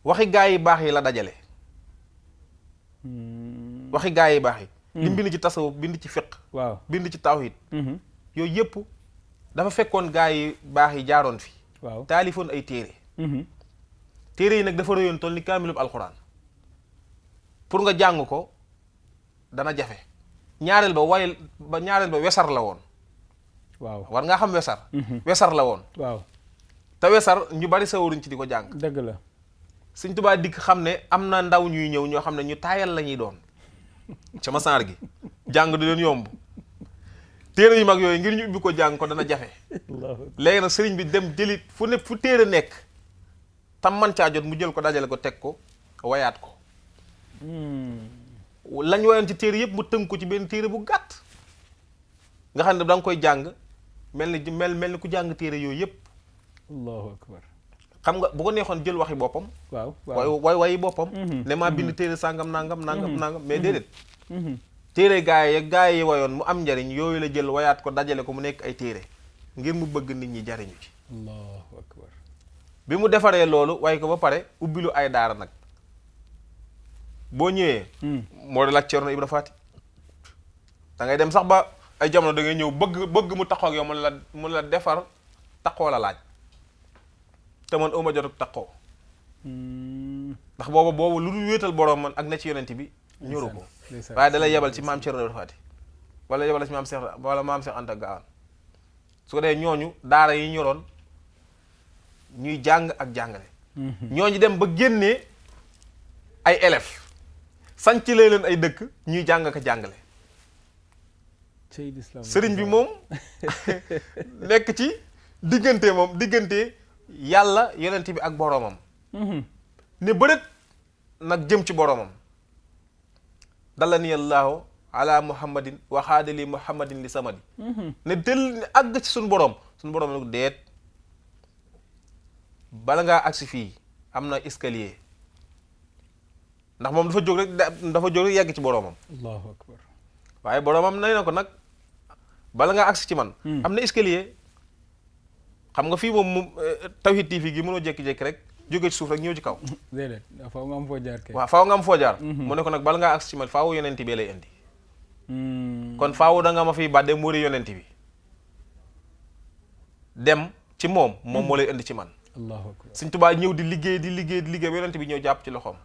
waxi gaa yi baax yi la dajale waxi gaa yi baax yi li bind ci tasawuf bind ci fiq waaw bind ci tawhid yooyu yëpp dafa fekkoon gaa yi baax yi jaaroon fi waaw taalifoon ay téere téere yi nag dafa rëyoon toll ni kaamilub alxuraan pour nga jàng ko dana jafe ñaareel ba wesar la woon waaw war ngaa xam wesar wesar la woon waaw te wesar ñu bari sawaruñ ci di ko jàng dëgg la Sëñ Tuubaa dikk xam ne am na ndaw ñuy ñëw ñoo xam ne ñu taayal la ñuy doon sama saar gi jàng du leen yomb téere yu mag yooyu ngir ñu ubbi ko jàng ko dana jafe léegi nag sëriñ bi dem jëlit fu téere nekk tam man caa jot mu jël ko dajale ko teg ko wayaat ko lañ wayoon ci téere yëpp mu tënk ko ci benn téere bu gàtt nga xam ne da nga koy jàng mel ni ku jàng téere yooyu yëpp allahu akbar xam nga bu ko neexoon jël waxi boppam waaw wayi boppam ne maa bind téere sàngam nangam mais déedéet téere gaa yi wayoon mu am njariñ yooyu la jël wayaat ko dajale ko mu nekk ay téere ngir mu bëgg nit ñi jariñu ci allahu akbar bi mu defaree loolu way ko ba pare ubbilu ay daara nag boo ñëwee moo de laaj Ceerno Ibra Faati da ngay dem sax ba ay jamono da ngay ñëw bëgg mu taxaw ak yow mu la defar taxoo la laaj te man uma jotuk taxoo ndax boobu lu dul wéetal boroom man ak na ci yonent bi ñoru ko waaye da lay yebal ci maam Thierno Fati wala yebal ci maam Cheikh wala maam Cheikh Anta Gaawaan su ko dee ñooñu daara yi ñoroon ñuy jàng ak jàngale ñooñu dem ba génnee ay élèves sanc leen ay dëkk ñuy jàng ak jàngale sëriñ bi moom nekk ci diggante yàlla yonent bi ak boroomam ne bërët nag jëm ci boroomam dalani allahu ala muhammadin waxaadali muhammadin li samadi ne del àgg ci suñu boroom nag deet bala ngaa agsi fii am na escalier ndax moom dafa jóg rek yegg ci boroomam allahu akbar waaye boroomam nay na ko nag bala ngaa agsi ci man am na escalier xam nga fii moom Tawhid TV gi mënoo jékki-jékki rek jóge ci suuf rek ñëw ci kaw déedéet faaw nga am foo jaar kay waaw faaw nga am foo jaar mu ne ko nag bala ngaa agsi ci man faaw yonent bi lay indi kon faaw da nga ma fiy bàdde muuri yonent bi dem ci moom moo lay indi ci man allahu akbar Sëñ Tuubaa ñëw di liggéey ba yonent bi ñëw jàpp ci loxoom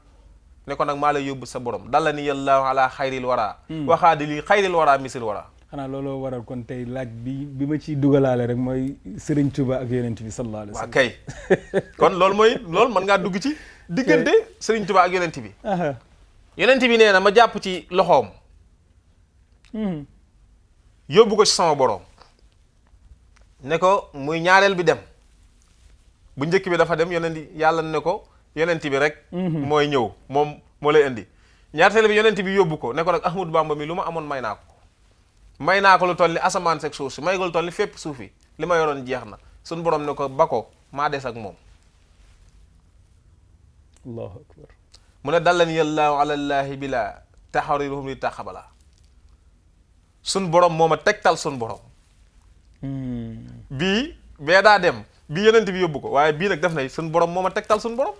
ne ko nag maa lay yóbbu sa borom dalla ni yàllaahu ala xayril wara waxaadi li xayril wara misil wara xanaa looloo waral kon tey laaj bi ma ciy dugalaale rek mooy Sëriñ Tuubaa ak yonent bi sallallahu alayhi wa sallam kay kon loolu mën ngaa dugg ci diggante Sëriñ Tuubaa ak yonent bi yonent bi nee na ma jàpp ci loxoom yóbbu ko ci sama borom ne ko muy ñaareel bi dem bu njëkk bi dafa dem yàlla ne ko yonent bi rek mooy ñëw moom moo lay indi ñaareel bi yonent bi yóbbu ko ne ko nag Ahmadou Bamba mi lu ma amoon may naa ko lu toll ni asamaan seeg suuf si may ko lu toll ni fépp suuf yi li ma yoroon jeex na suñ borom ne ko ba ko maa des ak moom allahu akbar mu ne dallan yàllaahu alallaahi bila taxariruhum li taxabala suñ borom moo ma tegtal suñ borom bee daa dem bii yonent bi yóbbu ko waaye bii nag def na suñ borom moo ma tegtal suñ borom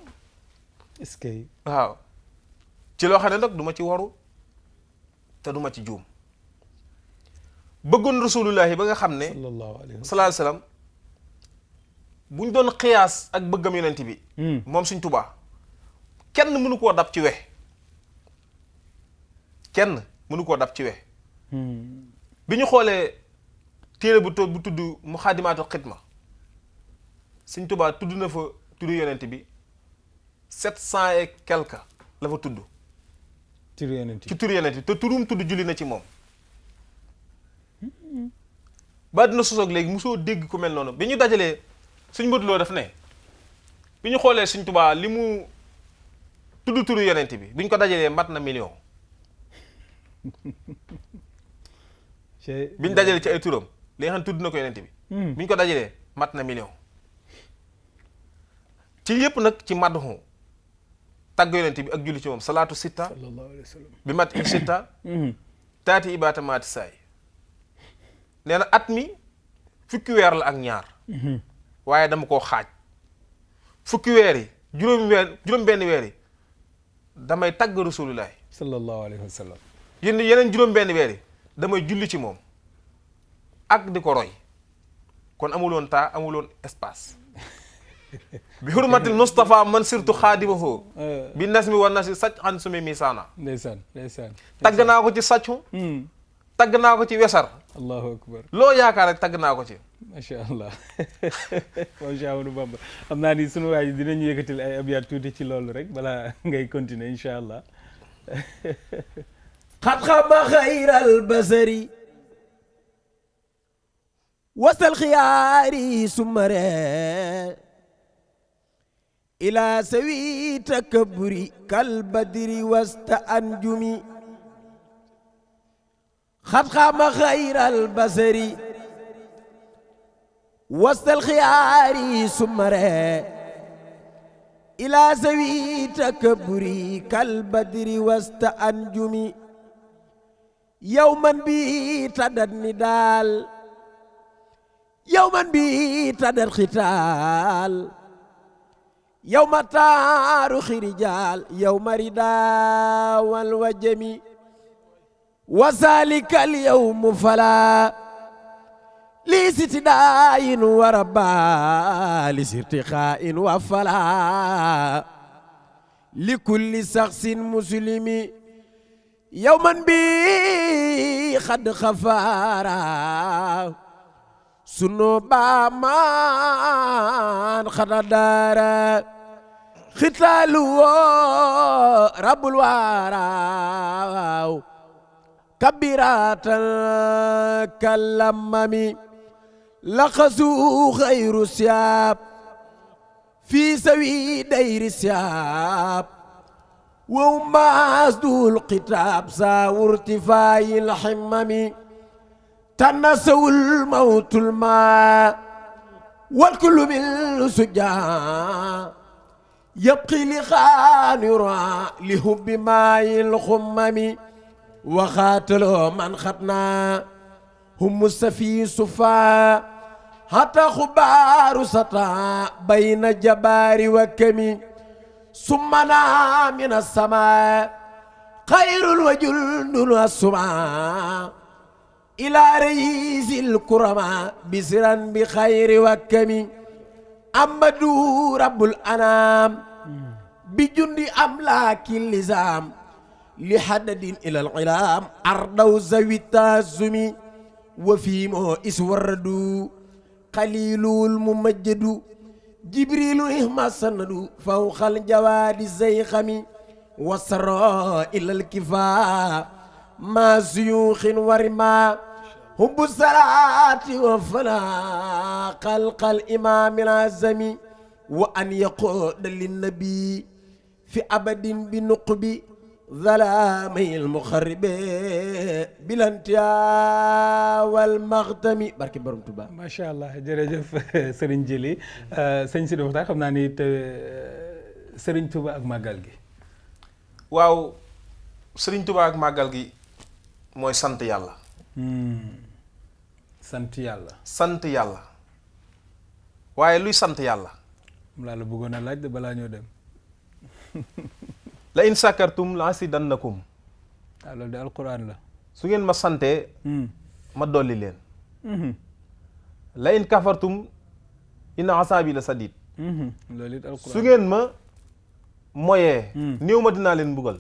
est-ce que waaw ci loo xam ne nag du ma ci waru te du ma ci juum bëggoon rasulullahi ba nga xam ne sallallahu alayhi wa sallam buñ doon xiyaas ak bëggam yonent bi moom Sëñ Tuubaa kenn mënu koo dab ci we bi ñu xoolee téere bu tudd Muxaddimaatul Xidma Sëñ Tuubaa tudd na fa turu yonent bi 700 et quelque la fa tudd turu yonent ci turu yonent bi te turum tudd julli na ci moom ba dina sosoog léegi mosoo dégg ku mel noonu bi ñu dajalee suñ mbëtloo daf ne bi ñu xoolee Sëñ Tuubaa li mu tudd turu yonent bi bi ñu ko dajalee mat na million bi ñu dajalee ci ay turam li nga xam tudd na ko yonent bi bi ñu ko dajalee mat na million ci yépp nag ci madhu tagg yonent bi ak julli ci moom salaatu sitta sallallahu alayhi wa sallam bi mat il sitta taati ibaata maati saay nee na at mi fukki weer la ak ñaar waaye dama koo xaaj fukki weer yi juróom benn weer yi damay tagg rasulullahi sallallahu alayhi wa sallam yeneen juróom benn weer yi damay julli ci moom ak di ko roy kon amuloon temps amuloon espace bi hurmatil Mustafa man sirtu xaadimahu bi nas mi war na si sàcc xan sumi misaana ndeysaan tagg naa ko ci sàccu tagg naa ko ci wesar allahu akbar loo yaakaar rek tagg naa ko ci macha allah macha Ahmadou Bamba xam naa ni sunu waay dinañu yëkkatil ay abyaat tuuti ci loolu rek balaa ngay continuer incha allah xat xaba xayral basari wasal xiyaari sumare ila sawi takaburi kal badri wasta anjumi xat xaba xayral basari wasal xiyaari sumare ila sawi takaburi kal badri wasta anjumi yawman bi tadat nidaal yawman bi tadat xitaal yawma taaruxi rijaal yawma ridaawal wajami wa zaalika al yawmu falaa li sitidaayin wa rabaa li sirtiqaain wa falaa li kulli saxsin muslimi يوما بي خد خفارا سنوبا من خد دارا ختالو رب الوارى كبيرات كاللممي لخزو خير سياب في سوي دير سياب وما أسدو القتاب ساور ارتفاع الحمم تنسوا الموت الماء والكل بالسجاع يبقي لخان يرى لهب ماء الخمم وخاتلوا من خطنا هم السفي صفا حتى خبار سطا بين جبار وكمي سمنا من السماء خير الوجل والسماء إلى رئيس الكرماء بسرا بخير وكمي أمدو رب الأنام بجند أملاك اللزام لحدد إلى العلام أرضو زوي التازمي وفيمو إسوردو قليل الممجد جبريل إهما سندو فوق الجواد الزيخمي وسرى إلى الكفاء ما سيوخ ورما حب الصلاة وفلا خلق الإمام العزمي وأن يقود للنبي في أبد بنقب ظلامي المخرب بالانتهاء والمغتم barke Borom Tuuba. macha allah jërëjëf Serigne Djily sëñ Sidi Mokhtar xam naa ni it Serigne Touba ak màggal gi. waaw Serigne Touba ak màggal gi mooy sant yàlla. sant yàlla. sant yàlla waaye luy sant yàlla. mu laa la bëggoon a laaj de balaa ñoo dem. la in sakartum la asidannakum. waaw loolu de alquran la. su ngeen ma santee. ma dolli leen. la in kafartum inna asaabi la sadid. loolu it alquran su ngeen ma moyee. néew ma dinaa leen mbugal.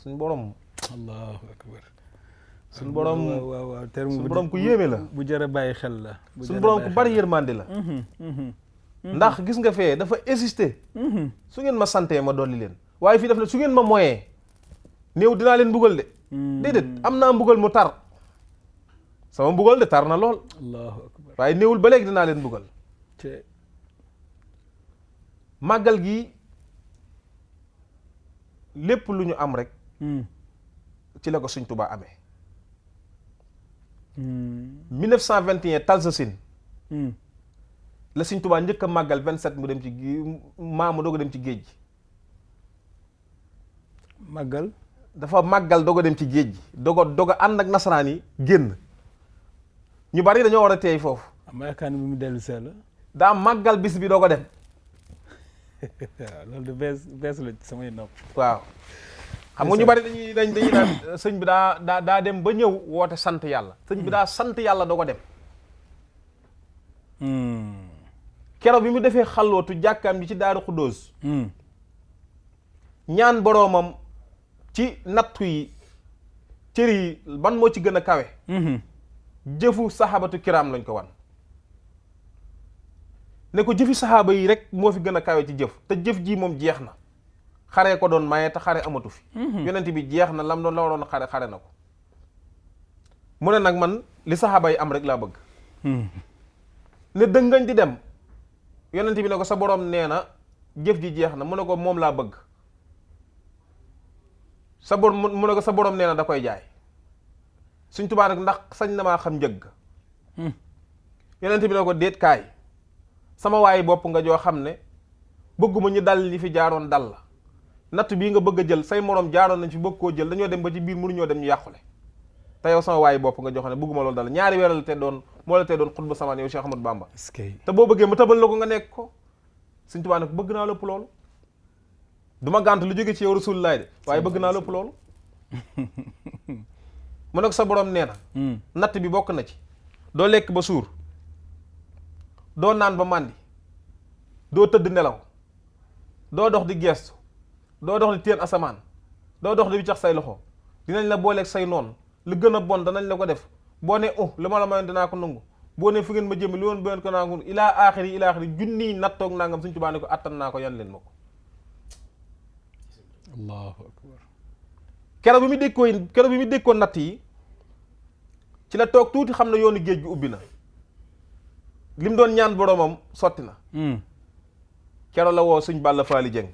suñ borom. allahu akbar. suñ borom waaw terme suñ borom ku yéeme la. bu jar a bàyyi xel la. suñ borom ku bari yërmande la. ndax gis nga fee dafa exister. su ngeen ma santee ma dolli leen waaye fii daf ne su ngeen ma moyee néew dinaa leen mbugal de. déedéet am naa mbugal mu tar sama mbugal de tar na lool. allahu akbar. waaye néewul ba léegi dinaa leen mbugal. màggal gi lépp lu ñu am rek. ci la ko Sëñ Tuubaa amee. 1921 Talsasine. la Sëñ Tuubaa njëkk a màggal 27 mu dem ci maamu doog a dem ci géej gi. màggal. dafa màggal doog a dem ci géej gi doog a ànd ak nasaraan yi génn ñu bari dañoo war a teey foofu. am yaakaar ni bi mu dellu see la. daa màggal bis bi doog a dem. waaw loolu de bees la ci samay nopp. waaw xam nga ñu bari dañuy naan sëñ bi daa dem ba ñëw woote sant yàlla. sëñ bi daa sant yàlla doog a dem. keroog bi mu defee xallootu jàkkaam ji ci Daaru Xuddoos. ñaan boroomam ci nattu yi cër yi ban moo ci gën a kawe. jëfu saxaabatu kiraam lañ ko wan. ne ko jëfi saxaaba yi rek moo fi gën a kawe ci jëf te jëf ji moom jeex na xaree ko doon maye te xare amatu fi. yonent bi jeex na lam doon la waroon xare na ko. mu ne nag man li saxaaba yi am rek laa bëgg. ne dëngañ di dem yonent bi ne ko sa borom nee na jëf ji jeex na mu ne ko moom laa bëgg. mu ne ko sa borom nee na da koy jaay. Sëñ Tuubaa nag ndax sañ na maa xam njëgg. yonent bi ne ko déet kaay sama waayi bopp nga joo xam ne bëgguma ñu dal li fi jaaroon dal la natt bii nga bëgg a jël say morom jaaroon nañ fi bëgg koo jël dañoo dem ba ci biir mënuñoo dem ñu yàqule te yow sama waayi bopp nga joo xam ne bëgguma loolu dal ñaari weer la te doon moo la te doon xutba samaan yow Cheikh Ahmadou Bamba. te boo bëggee ma tëbal la ko nga nekk ko. Sëñ Tuubaa nag bëgg naa lépp loolu du ma gànt lu jóge ci yow Rasulullaay de waaye bëgg naa lépp loolu. mu ne ko sa borom nee na. natt bi bokk na ci doo lekk ba suur doo naan ba màndi doo tëdd nelaw doo dox di geestu doo dox di téen asamaan doo dox di wiccax say loxo dinañ la booleeg say noon lu gën a bon danañ la ko def boo ne li ma la mayoon dinaa ko nangu boo ne fu ngeen ma jëme li woon bu ngeen ko nangu ilaa aaxiri junniy nattoog nangam Sëñ Tuubaa ne ko attan naa ko yan leen ma ko. allahu akbar. keroog bi mu dékkoon natt yi ci la toog tuuti xam ne yoonu géej gi ubbi na li mu doon ñaan boroomam sotti na. keroog la woo Sëñ Balla Faali Jeng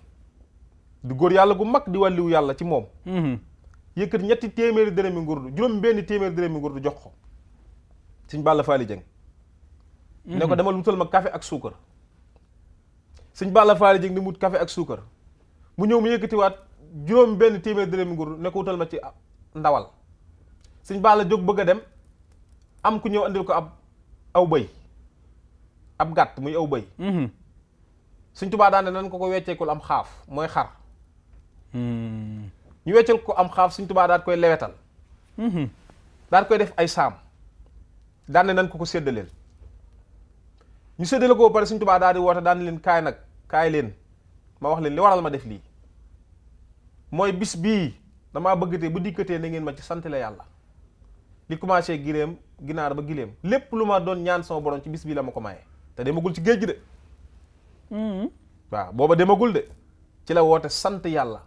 di góor yàlla gu mag di wàlliwu yàlla ci moom. yëkkati 3 téeméeri dërëmi ngurdu juróom benn téeméeri dërëmi ngurdu jox ko Sëñ Balla Faali Jeng ne ko demal wutal ma café ak suukar. Sëñ Balla Faali Jeng di mut café ak suukar mu ñëw mu yëkkatiwaat juróom benn téeméeri dërëmi ngurdu ne ko wutal ma ci ndawal. Sëñ Balla jóg bëgg a dem am ku ñëw andil ko aw bëy ab gàtt muy aw bëy. Sëñ Tuubaa daan ne nan ko wecceekul am xaaf mooy xar. ñu weccal ko am xaaf Sëñ Tuubaa daal koy lewetal. daal koy def ay saam daan ne nan ko séddaleel. ñu séddale ko ba pare Sëñ Tuubaa daal di woote daan leen kaay leen ma wax leen li waral ma def lii mooy bis bii damaa bëgg te bu dikkatee na ngeen ma ci sant la yàlla li commencé ginaar ba gileem lépp lu ma doon ñaan sama borom ci bis bii la ma ko maye te demagul ci géej gi de. waaw booba demagul de ci la woote sant yàlla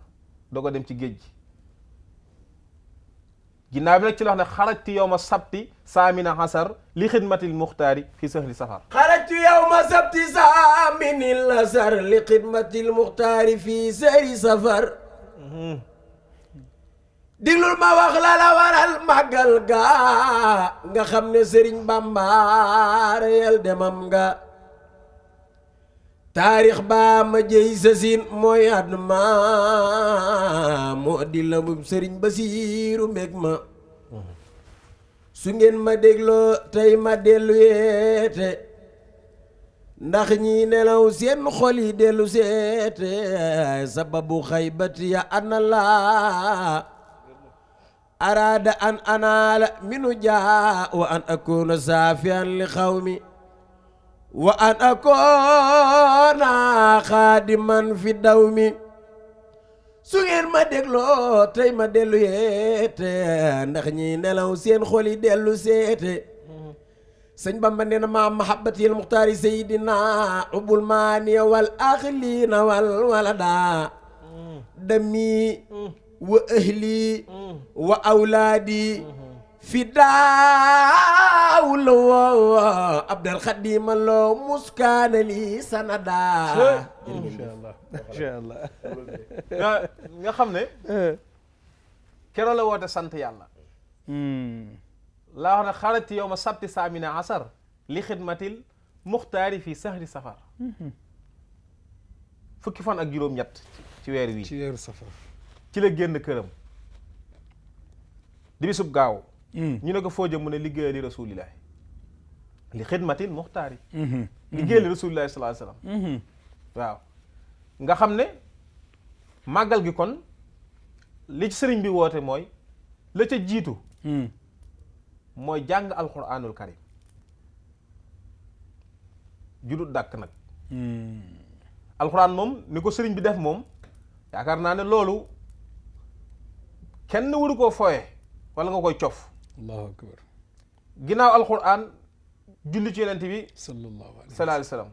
doo ko dem ci géej gi ginnaaw bi nag ci la wax ne xarajtu yawma sabti saamina xasar li xidmatil muxtaari fi sahri safar. xarajtu yawma sabti saaminil asar li xidmatil muxtaari fi sahri safar. diglul ma wax la waral màggal ga nga xam ne Sëriñ Bamba reyal demam nga. taarix baa ma jëy sasin mooy at ma moo di la mu Sëriñ Basiiru mbég ma. su ngeen ma dégloo tey ma dellu yeete ndax ñi nelaw seen xol yi dellu seete sababu xaybati ya ana laa araada an anaala minu jaa wa an akuna saafiyan li xawmi wa an akoona xaadiman fi dawmi. su ngeen ma dégloo tey ma dellu yeete ndax ñi nelaw seen xol yi dellu seete. sëñ Bamba nee na ma mahabbatil muxtaari sayidina ubul maaniya wal axilina wal walada dami wa ahli wa awlaadi fi daawul woo abdal xadima loo muskaana li sanada. macha allah nga xam ne keroog la woote sant yàlla. laa wax ne xarajtu yawma sabti saamina asar li xidmatil muxtaari fi sahri safar. fukki fan ak juróom-ñett ci weer wi. ci weeru safar. ci la génn këram di bisub gaaw. ñu ne ko foo jëm mu ne liggéeyal li rasulillahi li xidmatil muxtaari. liggéeyal li rasulillahi sallallahu alayhi wasallam. waaw nga xam ne màggal gi kon li ci sëriñ bi woote mooy la ca jiitu. mooy jàng alquranul karim judut dàkk nag. alquran moom ni ko sëriñ bi def moom yaakaar naa ne loolu kenn waru koo fooye wala nga koy cof. allahu akbar. ginnaaw alquran julli ci yonent bi sallallahu alayhi wa sallam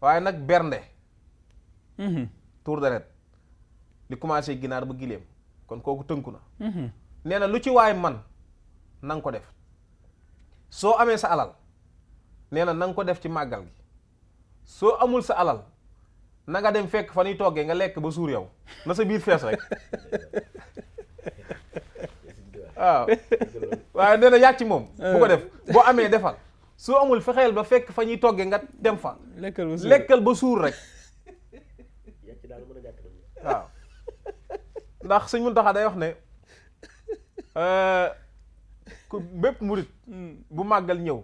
waaye nag bernde. tour deret li commencé ginaar ba gileem kon kooku tënku na. nee na lu ci waay man na nga ko def soo amee sa alal nee na na nga ko def ci màggal gi soo amul sa alal na nga dem fekk fa ñuy toggee nga lekk ba suur yow na sa biir fees rek waaw waaye nee na yàcc moom bu ko def boo amee defal soo amul fexeel ba fekk fa ñuy toggee nga dem fa lekkal ba suur rek waaw ndax Sëñ Muntaxa day wax ne ku bépp murit bu màggal ñëw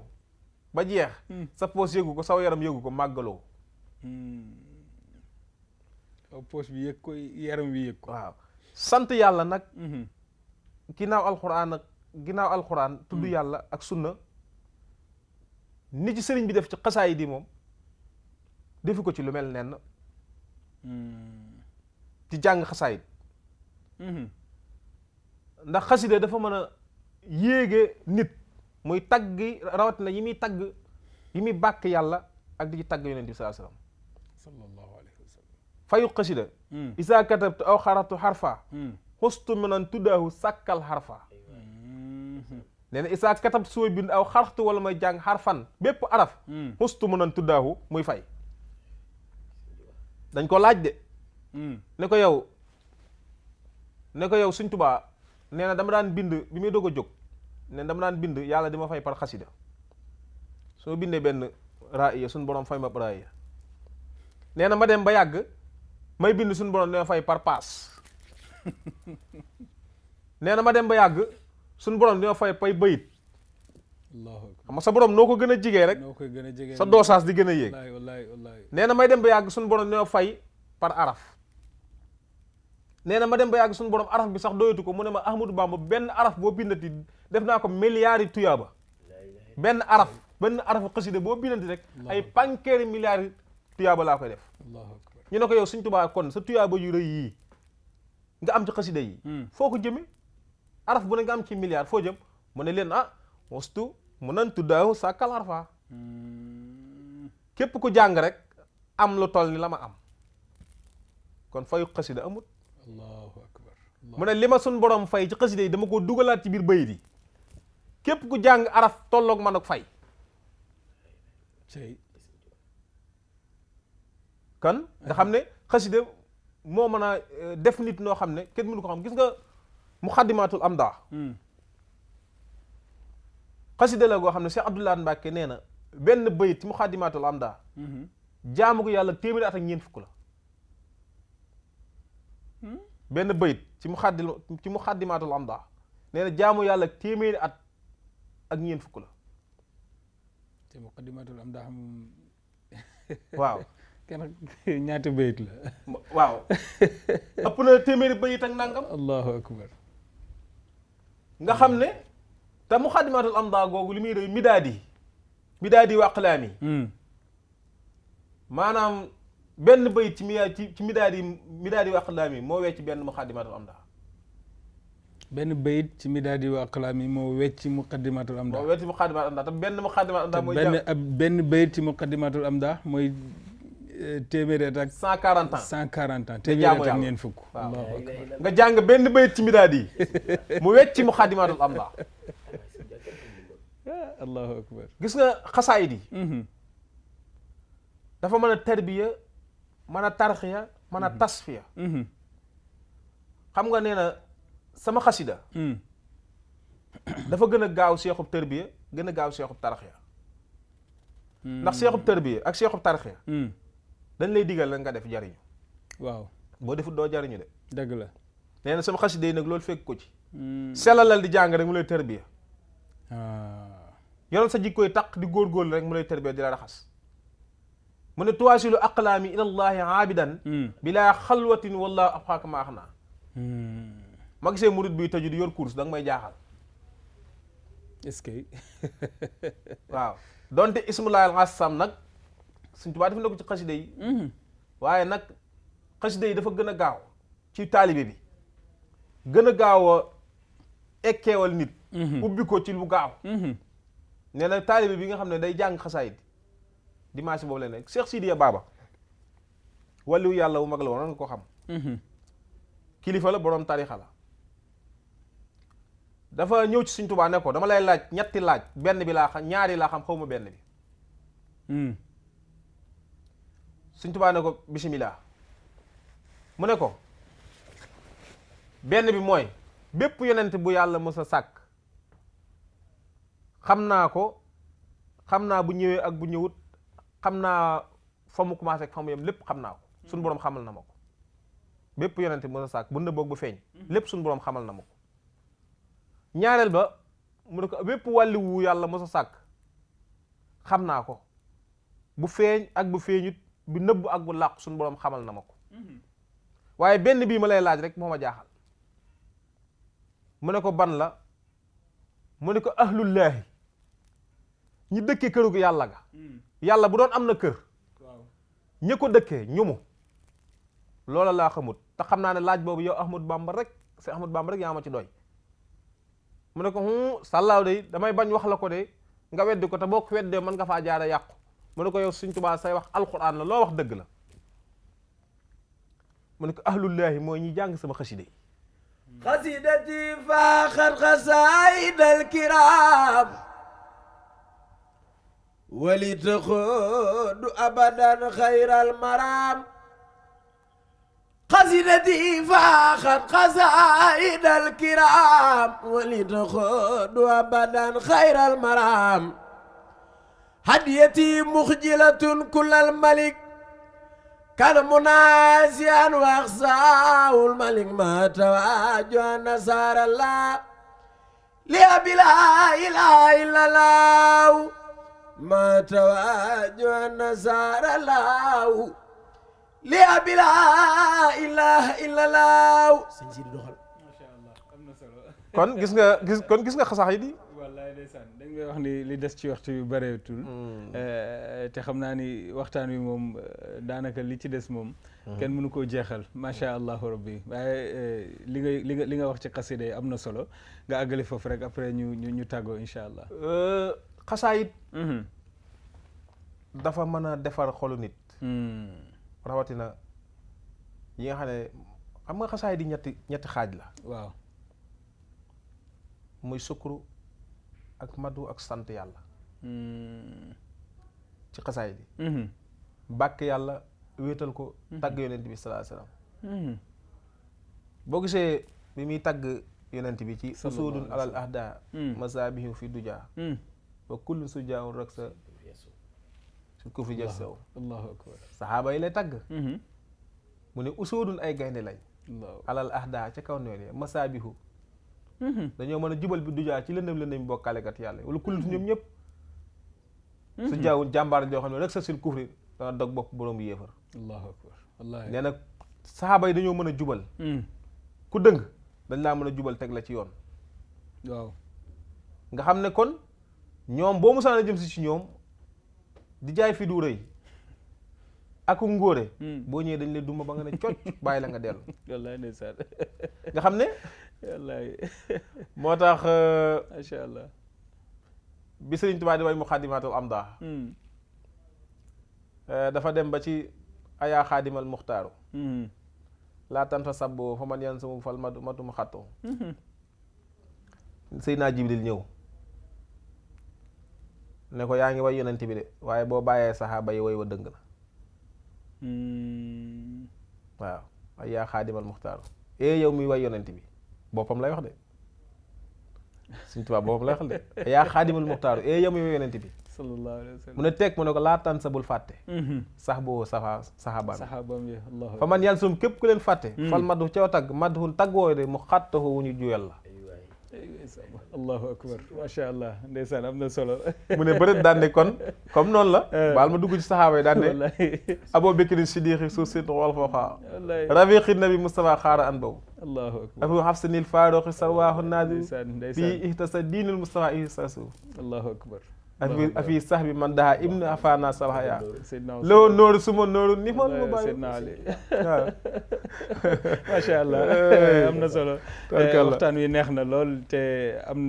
ba jeex sa poos yëgu ko saw yaram yëgu ko màggaloo. poos bi yëg ko yaram wi yëg ko. waaw sant yàlla nag ginnaaw alxuraan tudd yàlla ak sunna ni ci sëriñ bi def ci xasaayid yi moom defu ko ci lu mel nenn ci jàng xasaayid ndax xasida dafa mën a yéege nit muy tagg rawatina yi muy tagg yi muy bàkk yàlla ak di ci tagg yonent bi sallallahu alayhi wasallam sallallahu alayhi wa sallam fayu xasida isa katabtu aw xaratu xarfa xustu minan tuddaahu sàkkal xarfa nee na isa katab suma bind aw xartu wala may jàng xarfan bépp araf xustu minan tuddaahu muy fay dañ ko laaj de ne ko yow Sëñ Tuubaa nee na dama daan bind bi muy doog a jóg ne dama daan bind yàlla di ma fay par xasida soo bindee benn raaya suñu borom fay ma raaya nee na ma dem ba yàgg may bind suñu borom di ma fay par paas nee na ma dem ba yàgg suñu borom di ma fay pay bayit xam nga sa borom noo ko gën a jigee rek noo koy gën a jege sa doosaas di gën a yéeg wallaay nee na may dem ba yàgg suñu borom di ma fay par araf nee na ma dem ba yàgg suñu borom araf bi sax doyatu ko mu ne ma Ahmadou Bamba benn araf boo bindati def naa ko milliards yi tuyaaba benn arafu xasida boo bindati rek ay pankeeri milliards yi tuyaaba laa koy def ñu ne ko yow Sëñ Tuubaa kon sa tuyaaba yu rëy yii nga am ci xasida yi foo ko jëme araf bu ne nga am ci milliards foo jëm mu ne leen wastu mu nan tuddaahu sàkkal arfa képp ku jàng rek am lu toll ni la ma am kon fayu xasida amut allahu akbar mu ne li ma suñ borom fay ci xasida yi dama ko dugalaat ci biir bayit yi képp ku jàng araf tolloog man ak fay kon nga xam ne xasida moo mën a def nit noo xam ne kenn mënu ko xam gis nga muxaddimatul amda xasida la goo xam ne Cheikh Abdoulaye Mbacke nee na benn bayit ci muxaddimatul amda jaamu ko yàlla téeméeri at ak ñeent fukk la benn bayit ci muxaddimatul amda nee na jaamu yàlla téeméeri at ak ñeent fukk la te muqaddimatul am daa xam waaw kenn ñaata bayit la waaw ëpp na téeméeri bayit ak nangam allahu akbar nga xam ne te muqaddimatul am daa googu li muy rëy midaadi wa aqlaami maanaam benn bayit ci midaadi wa aqlaami moo wecc benn muqaddimatul am daa benn bayit ci midaadi wa aqlaami moo wecc muqaddimatul am daa moo wecc muqaddimatul am daa te benn muqaddimatul am daa mooy benn bayit ci muqaddimatul am daa mooy téeméeri at ak 140 ans 140 ans téeméeri at ak ñeent fukk allahu akbar nga jàng benn bayit ci midaadi mu wecc muqaddimatul am daa allahu akbar gis nga xasaayid yi dafa mën a tarbiya mën a tarxiya mën a tasfiya xam nga nee na sama xasida dafa gën a gaaw seexub tarbiya gën a gaaw seexub tarxiya ndax seexub tarbiya ak seexub tarxiya dañ lay digal la nga def jariñu waaw boo defut doo jariñu de dëgg la nee na sama xasida yi nag loolu fekk ko ci selalal di jàng rek mu lay tarbiya yoral sa jikkoy taq di góorgóorlu rek mu lay tarbiya di la raxas mu ne tuwaasilu aqlaami ilallahi aabidan bilaa xalwatin wallahu abxaaka maax naa ma gisee murid bi tëju di yor course da nga may jaaxal est-ce que waaw donte ismullahi al-azam nag Sëñ Tuubaa def na ko ci xasida yi waaye nag xasida yi dafa gën a gaaw ci taalibe bi gën a gaaw a ekkeewal nit ubbi ko ci lu gaaw nee na taalibe bi nga xam ne day jàng xasaayid dimanche boobu la nekk Cheikh Sidiya Baba wàllu yàlla wu mag la woon nga ko xam kilifa la boroom tarixa la dafa ñëw ci Sëñ Tuubaa ne ko dama lay laaj ñetti laaj benn bi laa xam ñaari laa xam xaw ma benn bi Sëñ Tuubaa ne ko bismillah mu ne ko benn bi mooy bépp yonent bu yàlla mës a sàkk xam naa ko xam naa bu ñëwee ak bu ñëwut xam naa fa mu commencé ak fa mu yem lépp xam naa ko suñu boroom xamal na ma ko bépp yonent mës a sàkk bu nëbboog bu feeñ lépp suñu boroom xamal na ma ko ñaareel ba mu ne ko bépp wàlli wu yàlla mës a sàkk xam naa ko bu feeñ ak bu feeñut bu nëbb ak bu làqu suñu boroom xamal na ma ko waaye benn bii ma lay laaj rek moo ma jaaxal mu ne ko ban la mu ne ko ahlullaahi ñi dëkkee këru yàlla ga yàlla bu doon am na kër ñi ko dëkkee ñumu loola laa xamut te xam naa ne laaj boobu yow Ahmadu Bamba rek Seex Ahmadu Bamba rek yaa ma ci doy mu ne ko sàllaaw de damay bañ wax la ko de nga weddi ko te boo ko weddee mën nga faa jaara yàqu mu ne ko yow Sëñ Tuubaa say wax alquran la loo wax dëgg la mu ne ko ahlullaahi mooy ñi jàng sama xasida yi xasidati faaxat xasaayidal kiraam wali taxoodu abadan xayral maraam xasidati faaxat xasaayidal kiraam wali taxoodu abadan xayral maraam hadiyati muxjilatun kullal malik kan munaasiyan waxsaawul malik ma tawaajo nasaara laa li abi laa ilaaha illallah ma tawaajo nasaara laaw li abi laa ilaaha illallah sëñ si di doxal macha allah am na solo kon gis nga xasaay di wallaay ndeysaan dañ ngay wax ni li des ci waxtu yu bëreetul te xam naa ni waxtaan wi moom daanaka li ci des moom kenn mënu koo jeexal macha allahu rabbi waaye li nga wax ci xasida yi am na solo nga àggale foofu rek après ñu tàggoo incha allah xasaayit dafa mën a defar xolu nit rawatina yi nga xam ne xam nga xasaayit di ñetti xaaj la waaw muy sukuru ak madu ak sant yàlla ci xasaayit yi bàkk yàlla wéetal ko tagg yonent bi sallallahu alayhi wasallam boo gisee bi muy tagg yonent bi ci usudun alal ahda masabihu fi duja wa kullu sujaun rak sa su ko fi jël saw allahu akbar saxaaba yi lay tagg mu ne usudun ay gaynde lañ alal ahda ca kaw noonu ya masabihu dañoo mën a jubal bi dujaa ci lëndëm bokkaalekat yàlla wala kullu ñoom ñëpp su jaawul jàmbaar joo xam ne rek sa sil kufri dana dog bopp borom yéefar allahu akbar wallahi nee na saxaaba yi dañoo mën a jubal ku dëng dañ laa mën a jubal teg la ci yoon waaw nga xam ne kon ñoom boo musaan a jëm si ci ñoom di jaay fi du rëy aku ngóore boo ñëwee dañ lay duma ba nga ne cocc bàyyi la nga dellu wallahi ndeysaan nga xam ne wallahi moo tax macha allah bi Sëriñ Tuubaa di way muxaddimaatul amdah dafa dem ba ci ayaa xaadimal muxtaaru laa tan fa sabbo fa man yan sumu fal matu mu xatto Seydina Jibril ñëw ne ko yaa ngi way yonent bi de waaye boo bàyyee saxaaba yi way wa dëng na waaw ayaa xaadimal muxtaaru yow mi way yonent bi boppam lay wax de Sëriñ Tuubaa boppam lay wax de yaa xaadimal muxtaaru yow mi way yonent bi sallallahu alayhi wa sallam mu ne teg mu ne ko laa tan sa bul fàtte sax boo saxaabaam yi allah fa man yan sum képp ku leen fàtte fal maddu caw tagg madduhun tagg wooyu de mu xattahu wu ñu juyal la allahu akbar macha allah ndeysaan am na solo mu ne bërit daan ne kon comme noonu la baal ma dugg ci saxaaba yi daan ne Abu Bakrin Siddiqi suuf si wal fooxaa rafiqi nabi Mustafa xaara an boobu allahu akbar abu hafsanil faaroxi sarwaahu naadi ndeysaan fii ihtasa diinul Mustafa ihtasu allahu akbar afi sax bi man daha ibnu afana salhaya loo nooru suma nooru ni mal mu bàyyi Seydina Ali waaw macha allah am na solo waxtaan wi neex na lool te am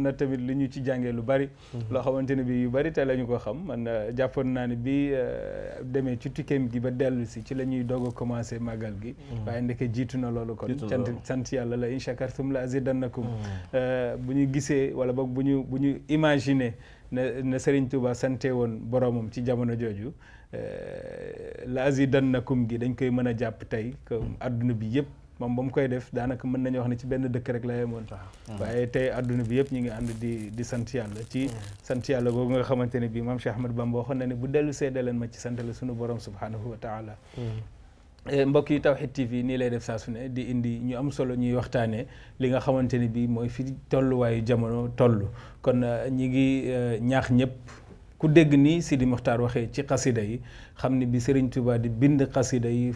na tamit lu ñu ci jàngee lu bari loo xamante ne bi yu bari te la ñu ko xam man jàppoon naa ne bi demee ci tukkeem gi ba dellu si ci la ñuy doog a commencé màggal gi waaye ndeke jiitu na loolu kon sant yàlla la in shakartum la azidannakum bu ñu gisee wala boog bu ñu imaginer na Serigne Touba sante woon boromam ci jamono jooju la azidannakum gi dañ koy mën a jàpp tey comme adduna bi yëpp moom ba mu koy def daanaka mën nañu wax ne ci benn dëkk rek la yemoon waaye tey adduna bi yëpp ñu ngi ànd di sant yàlla ci sant yàlla googu nga xamante ne bii maam Cheikh Ahmad Bamba waxoon na ne bu dellu seede leen ma ci sant la sunu borom subhanahu wa taala mbokk yi Tawhid TV nii lay def saa su ne di indi ñu am solo ñuy waxtaanee li nga xamante ne bii mooy fi tolluwaayu jamono toll kon ñi ngi ñaax ñëpp ku dégg nii Sidi Muxtaar waxee ci xasida yi xam ne bi Serigne Touba di bind xasida yi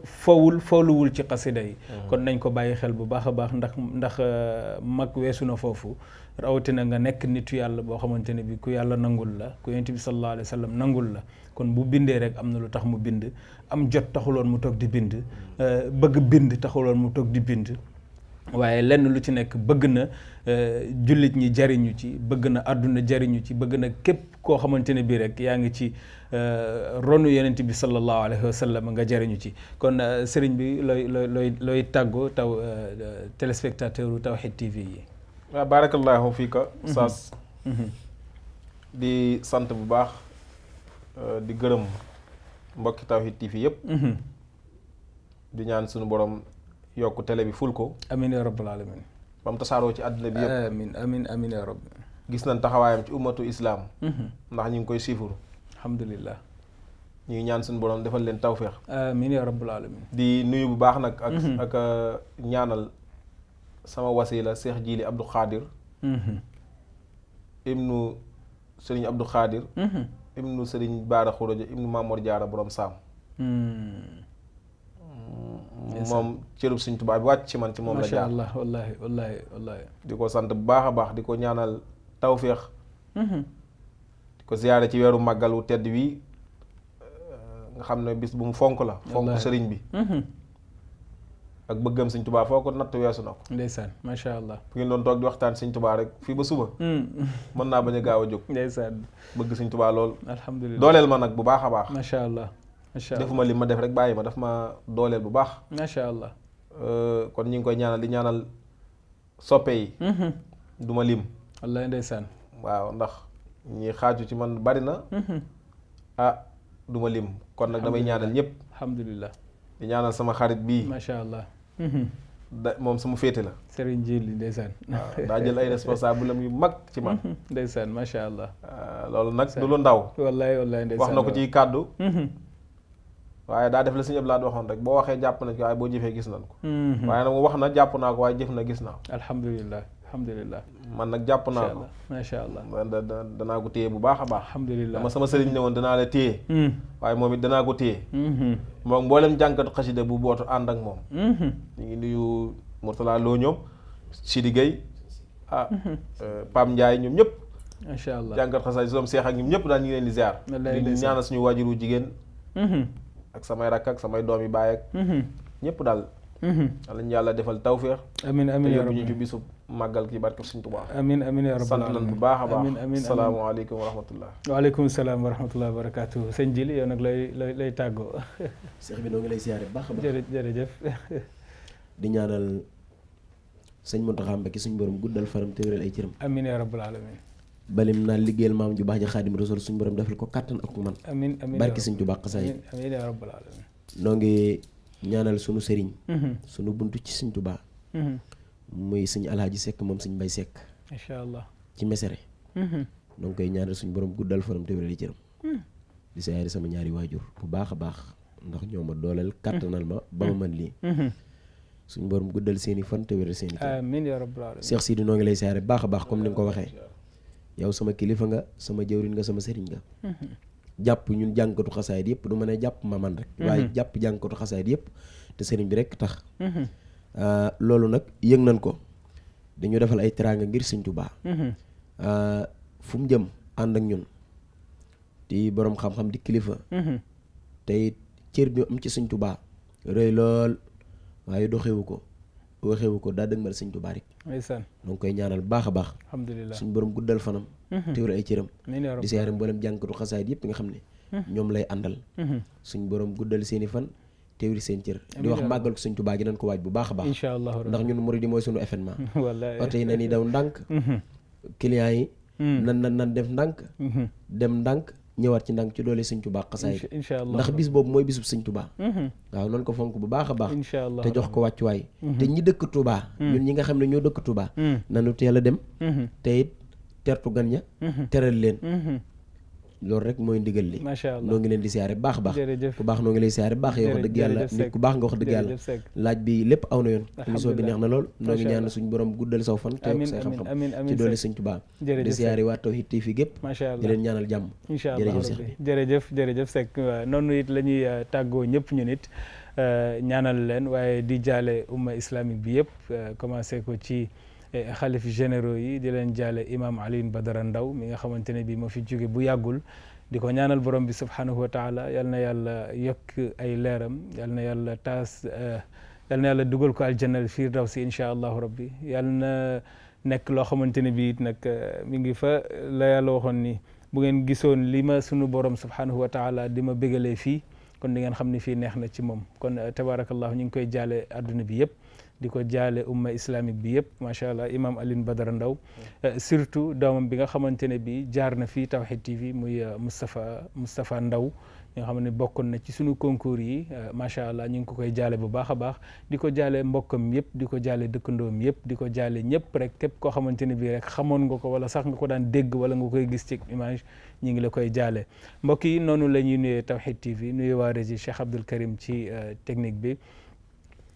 fooluwul ci xasida yi kon nañ ko bàyyi xel bu baax a baax ndax mag weesu na foofu rawatina nga nekk nitu yàlla boo xamante ne bi ku yàlla nangul la ku yonent bi sallallahu alayhi wa sallam nangul la kon bu bindee rek am na lu tax mu bind am jot taxuloon mu toog di bind bëgg bind taxuloon mu toog di bind waaye lenn lu ci nekk bëgg na jullit ñi jariñu ci bëgg na àdduna jariñu ci bëgg na képp koo xamante ne bii rek yaa ngi ci ronu yonent bi sallallahu alayhi wa sallam nga jariñu ci kon sëriñ bi looy tàggoo téléspectateur u Tawhid TV yi. waaw barakallahu fiika Oustaz di sant bu baax di gërëm mbokki Tawhid TV yëpp di ñaan suñu borom yokk télé bi ful ko amin ya rabbal alamin ba mu tasaaroo ci àdduna bi yëpp amin ya rabb gis nañ taxawaayam ci ummatu islam ndax ñu ngi koy siifur alhamdulillah ñu ngi ñaan suñu borom defal leen tawféex amin ya rabbal alamin di nuyu bu baax nag ak ñaanal sama wasila Cheikh Jili Abdou Khadir ibnu Sëriñ Abdou Khadir ibnu Sëriñ Baara Khourodia ibnu Mamour Diarra borom saam moom cërub Sëriñ Tuubaa bi wàcc ci man ci moom la jaar masha Allah wallahi di ko sant bu baax a baax di ko ñaanal tawféex di ko ziyaare ci weeru màggal wu tedd wi nga xam ne bis bu mu fonk la fonk sëriñ bi ak bëggam Sëriñ Tuubaa foo ko natt weesu na ko ndeysaan masha Allah fu ngeen doon toog di waxtaan Sëriñ Tuubaa rek fii ba suba mën naa bañ a gaaw a jóg ndeysaan bëgg Sëriñ Tuubaa lool alhamdulillah dooleel ma nag bu baax a baax masha Allah defuma li ma def rek bàyyi ma daf ma dooleel bu baax masha Allah kon ñu ngi koy ñaanal di ñaanal soppe yi du ma lim wallahi ndeysaan waaw ndax ñi xaaju ci man bari na du ma lim kon nag damay ñaanal ñëpp alhamdulillah di ñaanal sama xarit bii masha Allah moom sama féete la Serigne Djily ndeysaan waaw daa jël ay responsable am yu mag ci man ndeysaan masha Allah loolu nag du lu ndaw wallahi ndeysaan wax na ko ci kàddu waaye daa def la Sëriñ Abdou Lahad waxoon rek boo waxee jàpp nañ ko waaye boo jëfee gis nañ ko waaye nag mu wax na jàpp naa ko waaye jëf na gis naa ko alhamdulillah man nag jàpp naa ko masha Allah danaa ko téye bu baax a baax alhamdulillah dama sama sëriñ ne woon danaa la téye waaye moom it danaa ko téye moom mboolem jànkatu xasida bu bootu ànd ak moom ñu ngi nuyu Mourtala Lo ñoom Sidi Gueye Pam Ndiaye ñoom ñëpp masha Allah jànkat xasida soom seex ak ñoom ñëpp daal ñu ngi leen di ziar di ñaanal suñu waajuru jigéen ak samay rakk ak samay doom yi baay ak ñëpp daal lañu yàlla defal tawféex amin amin ya rabbi ñu ci bisu màggal ki barke Sëriñ Tuubaa amin amin ya rabbi sant nañ bu baax a baax amin salaamaaleykum wa rahmatullah waaleykum salaam wa rahmatullah wa barakatuh sëñ Jili yow nag lay tàggoo Cheikh bi noo ngi lay siyaare bu baax a baax jërëjëf di ñaanal sëñ Mountakha Mbacké suñu borom guddal faram te wéral ay cëram amin ya rabbal alamin balim naa liggéeyal maam ju baax ja Xaadim Rasul suñu borom defal ko kàttan ak man amin barki Sëriñ Tuubaa xasaay amin ya rabbal alamin noo ngi ñaanal sunu sëriñ sunu buntu ci Sëriñ Tuubaa muy sëñ Alhaaji Seck moom sëñ Mbay Seck masha Allah ci Mesere noo ngi koy ñaanal suñu borom guddal faram te wéral ay cëram di siyaare sama ñaari waajur bu baax a baax ndax ñoo ma dooleel kàttanal ma ba ma mën lii suñu borom guddal seeni fan te wéral seeni cëram amiin yaa rabbal aalamiin Cheikh Sidi noo ngi lay siyaare baax a baax comme ni nga ko waxee yow sama kilifa nga sama jëwriñ nga sama sëriñ nga jàpp ñun jànkatu xasaayid yëpp du ma ne jàpp ma man rek waaye jàpp jànkatu xasaayid yëpp te sëriñ bi rek tax loolu nag yëg nañ ko dañu defal ay teraanga ngir Sëriñ Tuubaa fu mu jëm ànd ak ñun di boroom xam-xam di kilifa tey cër bi am ci Sëriñ Tuubaa rëy lool waaye doxewu ko waxewu ko daa dëgmal Sëriñ Tuubaa rek ndeysaan noo ngi koy ñaanal baax a baax alhamdulilah suñu borom guddal fanam teewul ay cëram di siyaare mboolem jànkatu xasaayid yëpp nga xam ne ñoom lay àndal suñu borom guddal seeni fan teewul seen cër di wax màggal ko Sëriñ Tuubaa gi nañ ko waaj bu baax a baax incha allah ndax ñun murid yi mooy suñu événement wallaay oto yi na ni daw ndànk clients yi nan def ndànk dem ndànk ñëwaat ci ndànk ci doole Sëriñ Tuubaa xasaayid incha allah ndax bis boobu mooy bisub Sëriñ Tuubaa waaw noonu ko fonk bu baax a baax incha allah te jox ko wàccuwaay te ñi dëkk Tuubaa ñun ñi nga xam ne ñoo dëkk Tuubaa nanu teel a dem te it tertu gan ña teral leen loolu rek mooy ndigal li macha allah noo ngi leen di siyaare baax a baax jërëjëf ku baax noo ngi lay siyaare baax yow wax dëgg yàlla nit ku baax nga wax dëgg yàlla laaj bi lépp aw na yoon émission bi neex na lool noo ngi ñaan suñu borom guddal saw fan te say xam-xam ci doole Sëriñ Tuubaa di siyaare waa Tawhid TV gépp macha allah di leen ñaanal jàmm incha allah jërëjëf Seck noonu it la ñuy tàggoo ñëpp ñu nit ñaanal leen waaye di jaale umma islamique bi yëpp commencé ko ci xalif généraux yi di leen jaale imam Alioune Badara Ndaw mi nga xamante ne bii moo fi jóge bu yàggul di ko ñaanal borom bi subhanahu wa taala yal na yàlla yokk ay leeram yal na yàlla taas yal na yàlla dugal ko aljannal firdawsi incha allahu rabbi yal na nekk loo xamante ne bii nag mi ngi fa la yàlla waxoon ni bu ngeen gisoon li ma sunu borom subhanahu wa taala di ma bégalee fii kon di ngeen xam ni fii neex na ci moom kon tabarakallahu ñu ngi koy jaale adduna bi yëpp di ko jaale umma islamique bi yëpp macha allah imam Alioune Badara Ndaw surtout doomam bi nga xamante ne bi jaar na fii Tawhid TV muy Moustapha Ndaw nga xam ne bokkoon na ci sunu concours yi macha allah ñu ngi ko koy jaale bu baax a baax di ko jaale mbokkam yëpp di ko jaale dëkkandoom yëpp di ko jaale ñëpp rek képp koo xamante ne bii rek xamoon nga ko wala sax nga ko daan dégg wala nga koy gis ci image ñi ngi la koy jaale mbokk yi noonu la ñuy nuyee Tawhid TV nuyu waa régie Cheikh Abdoul Karim ci technique bi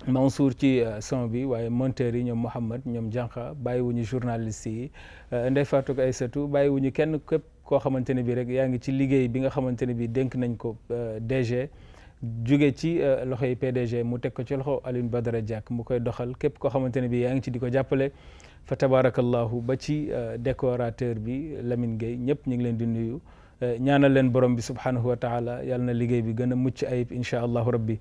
Mansour ci son bi waaye monteur yi ñoom Mouhamed ñoom Jànqa bàyyiwuñu journaliste yi Ndeye Fatou Aïssatou bàyyiwuñu kenn képp koo xamante ne bi rek yaa ngi ci liggéey bi nga xamante ne bi dénk nañ ko DG jóge ci loxoy PDG mu teg ko ci loxo Alioune Badara Diack mu koy doxal képp koo xamante ne bi yaa ngi ci di ko jàppale fa tabarakallahu ba ci décorateur bi Lamine Gueye ñëpp ñu ngi leen di nuyu ñaanal leen borom bi subhanahu wa taala yàlla na liggéey bi gën a mucc ayib incha allahu rabbi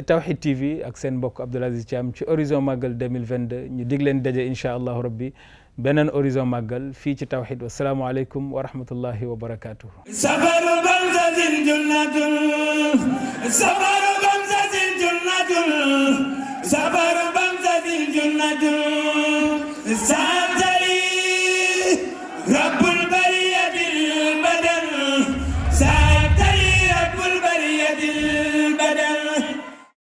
Tawhid TV ak seen mbokk Abdoul Aziz Thiam ci horizon màggal 2022 ñu dig leen daje incha allahu rabbi beneen horizon màggal fii ci Tawhid wasalaamu aleykum wa rahmatullahi wa barakatuhu safaru bamsatin junnatun safaru bamsatin junnatun safaru bamsatin junnatun saatari